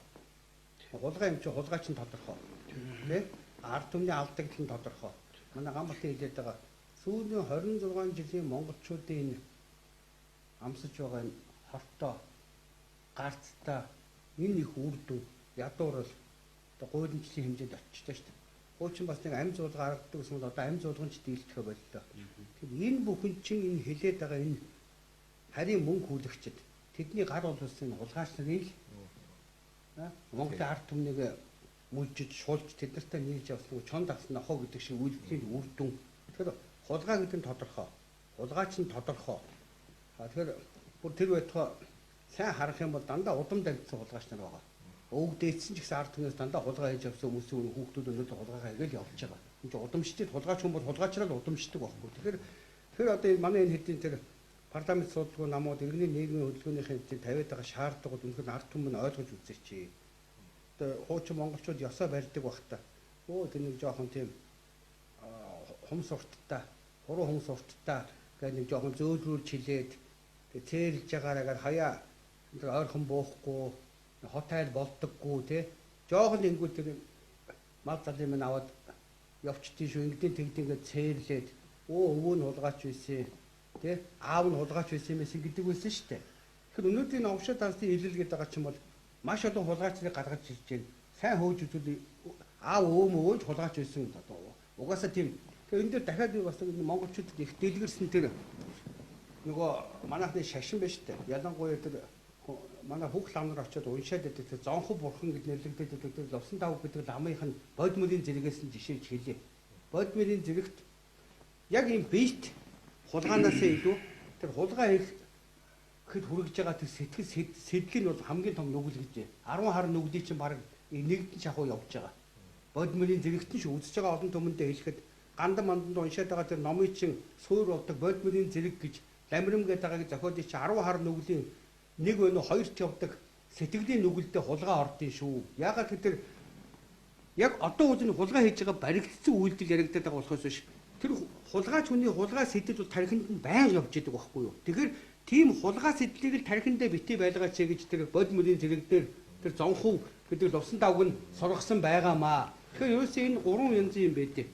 Хулгай юм чи хулгай чинь тодорхой. Тэ? Ард түмний алдагдал нь тодорхой. Манай Гамбалтын хэлээд байгаа сүүлийн 26 жилийн монголчуудын энэ амсаж байгаа энэ хортой, гарцтай энэ их үр дүн ядуурал одоо гуйламжлалын хэмжээнд очижтой шүү дээ. Хуучин бас нэг амь зуулга гаргадаг гэсэн бол одоо амь зуулган ч дийлдэхэ боллоо. Тэгэхээр энэ бүхэн чинь энэ хэлээд байгаа энэ харийн мөнгө хүлэгчид тэдний гар улсын хулгайч нарыг Монголын ард түмнийг мүлжиж, шулж тэд нартай нийлж явсан чонд авсан нохоо гэдэг шиг үйлдэлийн үр дүн. Тэгэхээр хулгай гэдэг нь тодорхой. Хулгайч нь тодорхой. Тэгэхээр бүр тэр байтугай сайн харах юм бол дандаа удам дамжсан хулгайч нар байгаа. Өвөг дээдсэн ч гэсэн ард түмнээс дандаа хулгай хийж явсан хүмүүсийн хүүхдүүд өнөөдөр хулгайгаа хийгээл явж байгаа. Энд чинь удамшигчд хулгайч хүн бол хулгайчраа л удамшдаг байхгүй. Тэгэхээр одоо энэ манай энэ хэдийн тэр парламент судалгүй намууд иргэний нийгмийн хөдөлгөөнийхээ тавиад байгаа шаардлагууд үнэхээр ард түмэн ойлгож үзээч. Одоо хуучин монголчууд ёсоо барьдаг багта. Өө тэр нэг жоохон тийм хумс урттай, хуруу хумс урттай гэх нэг жоохон зөөлрүүлж хилээд тэг цээрлж байгаараа хаяа тэр ойрхон буухгүй, хот айл болдоггүй тий. Жоохон ингүүл тэр мал залын минь аваад явчдээ шүү ингэдийн тэгдийн гэж цээрлээд өө өвөө нь хулгайч байсан. Тэ аав нь хулгайч байсан юм байсан гэдэг байсан шүү дээ. Тэгэхээр өнөөдрийн офшор дансны илэл гэдэг байгаа чинь бол маш олон хулгайч нарыг гаргаж ирж байна. Сайн хөөж үзвэл аав өвөө мөвөөж хулгайч байсан одоо угаасаа тийм. Тэгэхээр энэ дээр дахиад бас монголчуудад их дэлгэрсэн тэр нөгөө манайхны шашин байна шүү дээ. Ялангуяа тэр манай хүүхэл ам нар очиод уншаад байдаг тэр зонхо бурхан гэж нэрлэгдээд байдаг тэр Лувсан тав гэдэг ламынх нь бодмөрийн зэрэгээс нь жишээлж хэлье. Бодмөрийн зэрэгт яг ийм биет хулгайнаасаа илүү тэр хулгай хийхэд хүргэж байгаа тэр сэтгэл сэдлэг нь бол хамгийн том нүгэл гэж. 10 хар нүглийг чинь баг нэгдэн шахуу явж байгаа. Бодмөрийн зэрэгт нь шүү үзэж байгаа олон түмэндээ хэлэхэд гандан манданд уншаад байгаа тэр номын чинь суур болдог бодмөрийн зэрэг гэж ламрим гэдэг байгааг зохиолын чинь 10 хар нүглийн нэг өнө хоёрт явдаг сэтгэлийн нүгэлдээ хулгай ордын шүү. Яагаад гэвэл тэр Яг одоо үл энэ хулгай хийж байгаа баригдсан үйлдэл яригадаад байгаа болохоос биш тэр хулгайч хүний хулгай сэтэл бол тархинд нь байнга явж идэг байхгүй юу. Тэгэхээр тийм хулгай сэтлийг л тархиндаа битгий байлгаач гэж тэр бод мөрийн зэрэг дээр тэр зонхов гэдэг лувсан давг нь сургасан байгаамаа. Тэгэхээр ерөөсөө энэ гурван янзын юм байдаг.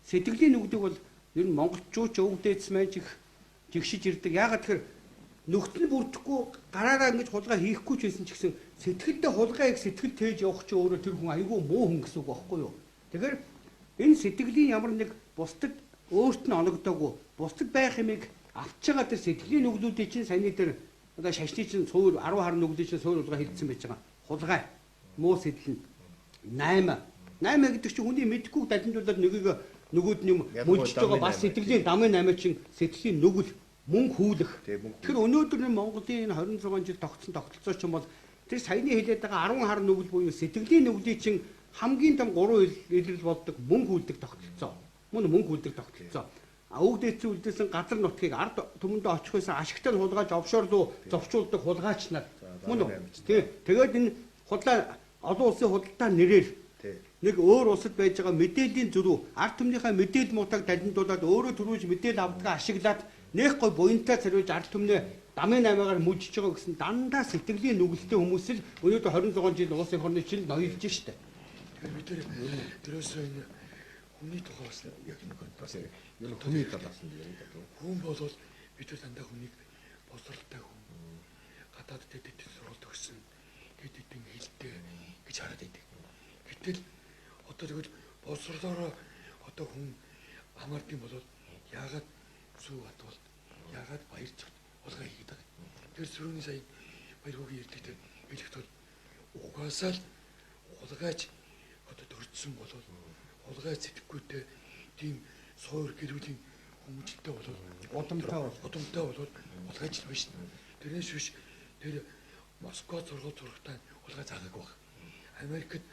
Сэтгэлийн нүгдэг бол ер нь монголчууд ч өвөг дээдс маань ч их жигшиж ирдэг. Яагаад тэгэхээр нөхцөл нь бүрдэхгүй гараараа ингэж хулгай хийхгүй ч байсан ч гэсэн сэтгэлдээ хулгай их сэтгэл тээж явах чи өөрөө тэр хүн айгүй муу хүн гэсэн үг байхгүй юу. Тэгэхээр энэ сэтгэлийн ямар нэг бусдад өөрт нь оногдоогүй бусдад байх юмыг авч байгаа тэр сэтгэлийн нүглүүдийн чинь саяны тэр одоо шашны чинь суур 10 хар нүглийн чинь суур хулгай хэлсэн байж байгаа. Хулгай муу сэтгэл нь 8 8 гэдэг чинь хүний мэдэхгүй далимжуулаад нэгийг нөгөөд нь юм мөлжиж байгаа бас сэтгэлийн дамын 8 чинь сэтгэлийн нүгэл мөнгө хүлэх. Тэгэхээр өнөөдөр энэ Монголын энэ 26 жил тогтсон тогтолцоо ч юм бол тэр саяны хэлээд байгаа 10 хар нүгэл буюу сэтгэлийн нүглийн чинь хамгийн том 3 илрэл болдог мөнгө хүлдэг тогтолцоо. Мөн мөнгө хүлдэг тогтолцоо. А өвөг дээдсийн үлдээсэн газар нутгийг ард түмэндээ очих байсан ашигтай нь хулгайж офшор руу зовчуулдаг хулгайч нар. Мөн үү? Тий. Тэгээд энэ худлаа олон улсын худалдаа нэрээр нэг өөр улсад байж байгаа мэдээллийн зөрүү ард түмнийхээ мэдээлэл муутаг далимдуулаад өөрөө төрүүлж мэдээлэл авдгаа ашиглаад нэх гой буянтай цариулж ард түмнээ дамын аймаагаар мүжиж байгаа гэсэн дандаа сэтгэлийн нүгэлтэй хүмүүс л өнөөдөр 26 жил улсын хорны жил ноёлж штэ. Тэгэхээр бид тэрөөсөө энэ хүний тухай бас яг нэг бас ер нь хүний талаас нь юм да. Хүн болвол бид нар дандаа хүнийг боловсралтай хүн гадаад дэд дэд сургалт өгсөн дэд дэдэн хилтэй гэж хараад байдаг. Гэтэл одоо тэгвэл боловсролоороо одоо хүн хамаардсан бол яагаад сүү хатвал яагаад баярцагт хулгай хийгээд байгаа. Тэр сөрөний сая Баярхүүгийн ирдэгтэй хэлэхэд бол угаасаа л хулгайч одоо төрчихсөн бол хулгай сэтгэхгүйтэй тийм суур гэр бүлийн хүмүүжлэлтэй бол удамтай бол хулгайч л биш. Тэрнээс биш тэр Москва сургууль сурахтаа хулгай заагаагүй баг. Америкт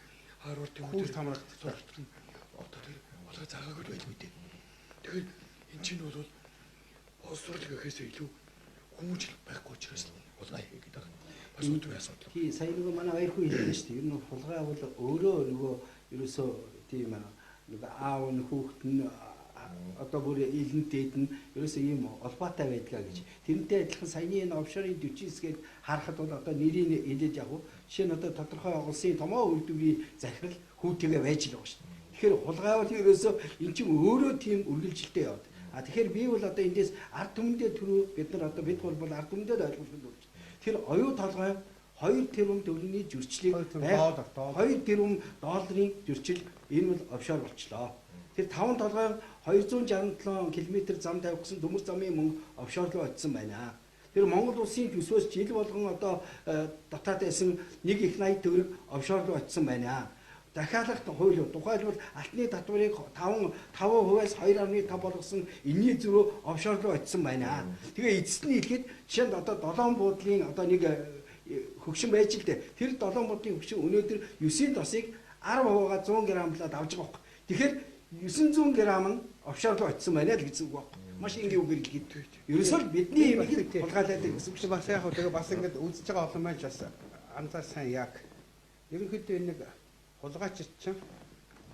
Харвардын хүүхд хамрагт сурахад нь одоо тэр хулгай заагаагүй л байлгүй дээ. Тэгэхээр эн чинь бол боловсрол гэхээс илүү хүмүүжил байхгүй учраас хулгай хийгээд байгаа. Бас өдөр асуудал. Тий, сая нөгөө манай Баярхүү хэлсэн шүү дээ. Ер нь хулгай бол өөрөө нөгөө ерөөсөө тийм нэг аав нь хүүхэд нь одоо бүр илэн дээд нь ерөөсөө ийм холбоотой байдгаа гэж. Тэрнтэй адилхан саяны энэ офшорын 49 гээд харахад бол одоо нэрийг хэлээд яг уу жишээ нь одоо тодорхой улсын томоо үйлдвэрийн захирал хүүтэйгээ байж л байгаа шүү дээ. Тэгэхээр хулгай бол ерөөсөө эн чинь өөрөө тийм үргэлжилтэй яваад. А тэгэхээр би бол одоо эндээс ард түмэндээ түрүү бид нар одоо бид бол ард түмэндээ ойлгох хэрэгтэй. Тэр оюу толгой 2 тэрбум төгрөгийн зөрчлийг 2 тэрбум долларын зөрчил энэ бол офшор болчлоо. Тэр 5 толгой 267 км зам тавих гэсэн төмөр замын мөнгө офшор руу очсон байна. Тэр Монгол улсын төсвөөс жил болгон одоо дотоод байсан 1 их 80 төгрөг офшор руу очсон байна. Дахиалах хууль тухайлбал алтны татварыг 5%-аас 2.5 болгосон энэний зөрүү офшор руу очсон байна. Тэгээ эцэст нь хэлэхэд жишээ нь одоо 7 буудлын одоо нэг хөгшин байж л дээ. Тэр 7 буудлын хөгшин өнөөдөр 9-ийн тосыг 10%-аа 100 грамлаад авч байгаа байхгүй. Тэгэхээр 900 грамм нь офшор руу очсон байна л гэсэн үг байхгүй. Маш энгийн үгээр хэлгээд. Ерөөсөө л бидний имийг хулгайлаад гэсэн үг шүү. Бас яг тэгээ бас ингэж үзэж байгаа олон маань бас анзаар сайн яг. Ерөнхийдөө энэ нэг хулгайч чинь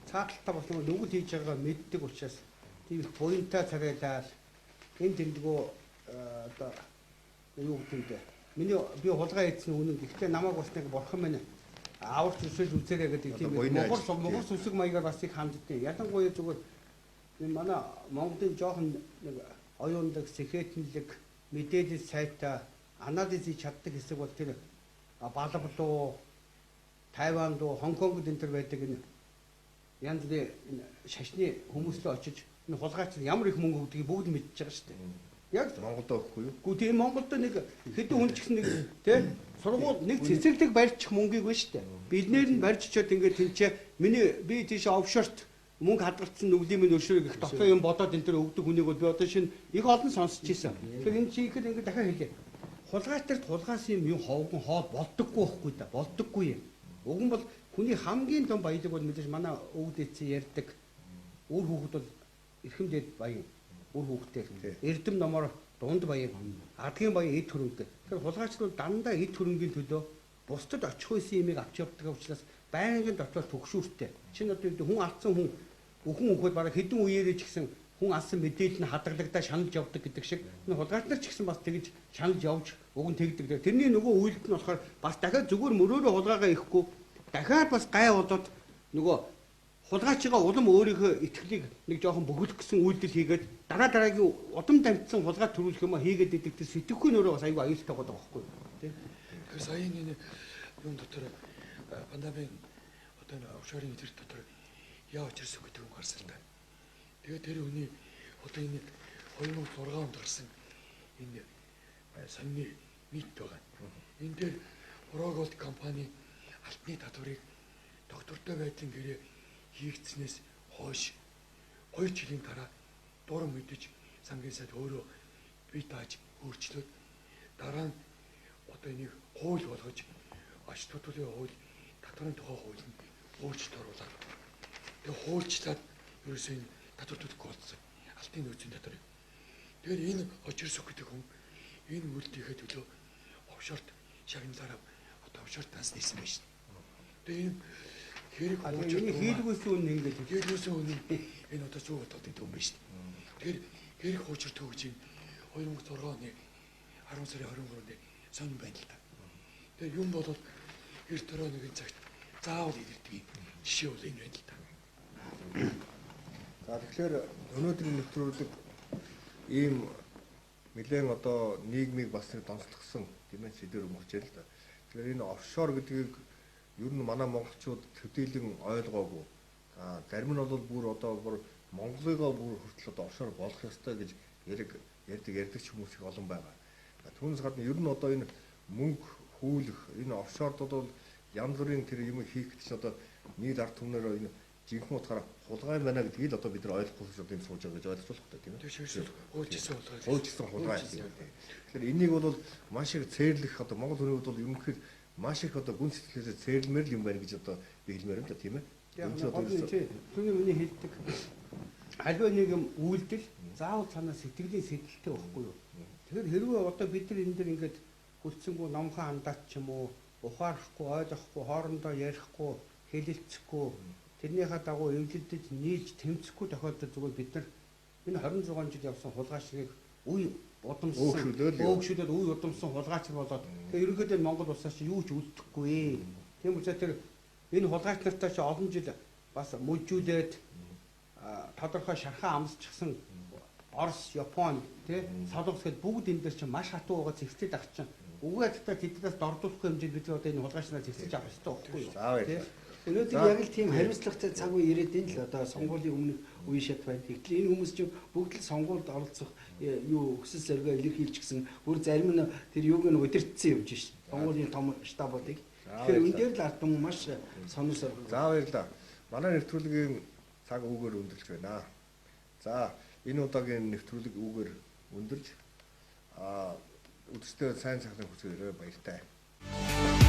цааталтаа бас нэг нүгэл хийж байгаа мэддэг учраас тийм их буянтай царайлал энэ тэндгүү одоо юу гэдэг юм бэ? Миний би хулгай хийсэн үнэн гэхдээ намайг бас нэг бурхан минь аварч өсөж үзээрэй гэдэг тийм монгол сүсэг маягаар бас их ханддیں۔ Ялангуяа зүгээр энэ манай Монголын жоохон нэг оюундаг, сэхэтэнлэг, мэдээлэл сайтай анализ хийж чаддаг хэсэг бол тэр Балбалуу, Тайван руу, Хонконгд энэ төр байдаг энэ янз бүрийн энэ шашны хүмүүс рүү очиж энэ хулгайч ямар их мөнгө өгдгийг бүгд мэдж байгаа шүү дээ. Яг Монголд өгөхгүй юу? Үгүй тийм Монголд нэг хэдэн хүн ч гэсэн нэг тий сургууль нэг цэцэрлэг барьчих мөнгийг байна шүү дээ. Биднээр нь барьж очиод ингээд тэнцээ миний би тийш офшорт мөнгө хадгалсан нүглийн минь өршөөрэй гэх дотоо юм бодоод энэ төр өгдөг хүнийг бол би одоо шинэ их олон сонсч ирсэн. Тэгэхээр энэ чи ихэд ингээд дахиад хэлье. Хулгайч нарт хулгайсан юм ховгон хоол болдоггүй байхгүй да. Болдоггүй юм. Уг нь бол хүний хамгийн том баялаг бол мэдээж манай өвд эцэн ярьдаг үр хүүхэд бол эрхэм дээд баян үр хүүхдээр эрдэм номоор дунд баян адгийн баян эд хөрөнгө. Тэгэхээр хулгайч нар дандаа эд хөрөнгийн төлөө Бусдад очих байсан юмыг авч явдаг учраас байнгын дотор түгшүүртэй. Чинь одоо хүн алдсан хүн өхөн өхөд бараг хэдэн үеэрээ ч гэсэн хүн алсан мэдээлэл нь хадгалагдаа шаналж явдаг гэдэг шиг энэ хулгайч нар ч гэсэн бас тэгж шаналж явж уг нь тэгдэг. Тэрний нөгөө үйлдэл нь болохоор бас дахиад зүгээр мөрөөрөө хулгайгаа ихгүй дахиад бас гай болоод нөгөө хулгайчгаа улам өөрийнхөө итгэлийг нэг жоохон бөхөлөх гэсэн үйлдэл хийгээд дараа дараагийн удам дамжсан хулгай төрүүлэх юм а хийгээд идэг тэр сэтгэхгүй нөрөө бас айгүй аюултай байгаа байхгүй юу? Тэгэхээр сая энэ юм дотор пандемийн одоо энэ офшорын эдгээр дотор яа учирсан гэдэг юм гарсан л да. Тэгээд тэр хүний одоо энэ 2006 онд гарсан энэ сонины нийт байгаа. Энэ дээр Progold компани алтны татварыг доктортой байдлын гэрээ хийгдснээс хойш 2 жилийн дараа дуран мэдэж сангийн сайд өөрөө бие дааж өөрчлөөд дараа нь одоо энийг хууль болгож ач төлөвийн хууль татварын тухай хууль нь өөрчлөлт оруулаад тэгээ хуульчлаад ерөөсөө энэ татвар төлөхгүй болсон. Алтын нөөцийн татварыг. Тэгэхээр энэ очирсөх гэдэг хүн энэ үйлдэлийнхээ төлөө офшорт шагналаараа одоо офшорт данс нийсэн байж байна. Тэгээ энэ хэрэг хуульч хийлгүүлсэн үн ингэж хийлгүүлсэн үн энэ одоо зүү бодоод идэв юм байна шүү дээ. Тэгэхээр хэрэг хуучир төгж юм 2006 оны 10 сарын 23-нд сонин байна л да. Тэгэхээр юм бол эрт орой нэгэн цагт заавал илэрдэг юм. Жишээ бол энэ байна л да. За тэгэхээр өнөөдрийн нэвтрүүлэг ийм нэлээд одоо нийгмийг бас нэг донцлогсон тийм ээ сэдвэр өмөрч л да. Тэгэхээр энэ офшор гэдгийг ер нь манай монголчууд төдийлөн ойлгоогүй. За зарим нь бол бүр одоо бүр Монголыгоо бүр хүртэл одоо офшор болох ёстой гэж ярьдаг ч хүмүүс их олон байгаа. Түүнээс гадна ер нь одоо энэ мөнгө хүүлэх энэ офшорд бол янз бүрийн тэр юм хийх гэж одоо нийт ард түмнээр энэ жинхэнэ утгаараа хулгай байна гэдгийг л одоо бид нар ойлгохгүй одоо юм сууж байгаа гэж ойлгох хэрэгтэй тийм ээ. Хуульчилсан хулгай. Хуульчилсан хулгай. Тэгэхээр энийг бол маш их цээрлэх одоо монгол хүний хувьд бол ерөнхийд маш их одоо гүн сэтгэлээсээ цээрлэмээр л юм байна гэж одоо би хэлмээр юм да тийм ээ. Түүний миний хэлдэг аливаа нэг юм үйлдэл заавал цаанаа сэтгэлийн сэтэлтэй байхгүй юу? Тэгэхээр хэрвээ одоо бид нар энэ дэр ингээд хүлцэнгүй номхон андаач ч юм уу ухаарахгүй, ойлгохгүй, хоорондоо ярихгүй, хэлэлцэхгүй тэрнийхээ дагуу эвлэлдэж нийлж тэмцэхгүй тохиолдолд зүгээр бид нар энэ 26 жил явсан хулгайчрыг үе удамсан өөгшүүлээд үе удамсан хулгайчар болоод тэгээ ерөнхийдөө Монгол улсаас чи юу ч үлдэхгүй. Тийм учраас тэр энэ хулгайч нартай чи олон жил бас мүжүүлээд тодорхой шархаа амсчихсан Орос, Япон, тий Солонгос гээд бүгд энэ дээр чи маш хатуу байгаа зэгцээд ах чинь үгүй та тэднээс дордуулахгүй хэмжээнд бид одоо энэ хулгайч нараа зэгцэж авах ёстой байхгүй юу? За баярлалаа. Өнөөдөр яг л тийм хариуцлагатай цаг үе ирээд энэ л одоо сонгуулийн өмнөх үе шат байна. Тэгтэл энэ хүмүүс чинь бүгд л сонгуульд оролцох юу өсөл зоригоо илэрхийлж гисэн бүр зарим нь тэр юуг нь удирдсан явж шин. Сонгуулийн том штабуудыг. Тэгэхээр энэ дээр л ард түмэн маш сонир соргоо. За баярлалаа. Манай нэвтрүүлгийн цаг үүгээр өндөрлж байна. За энэ удаагийн нэвтрүүлэг үүгээр өндөрж үзэгчдэд сайн сайхныг хүсээрэй баяртай.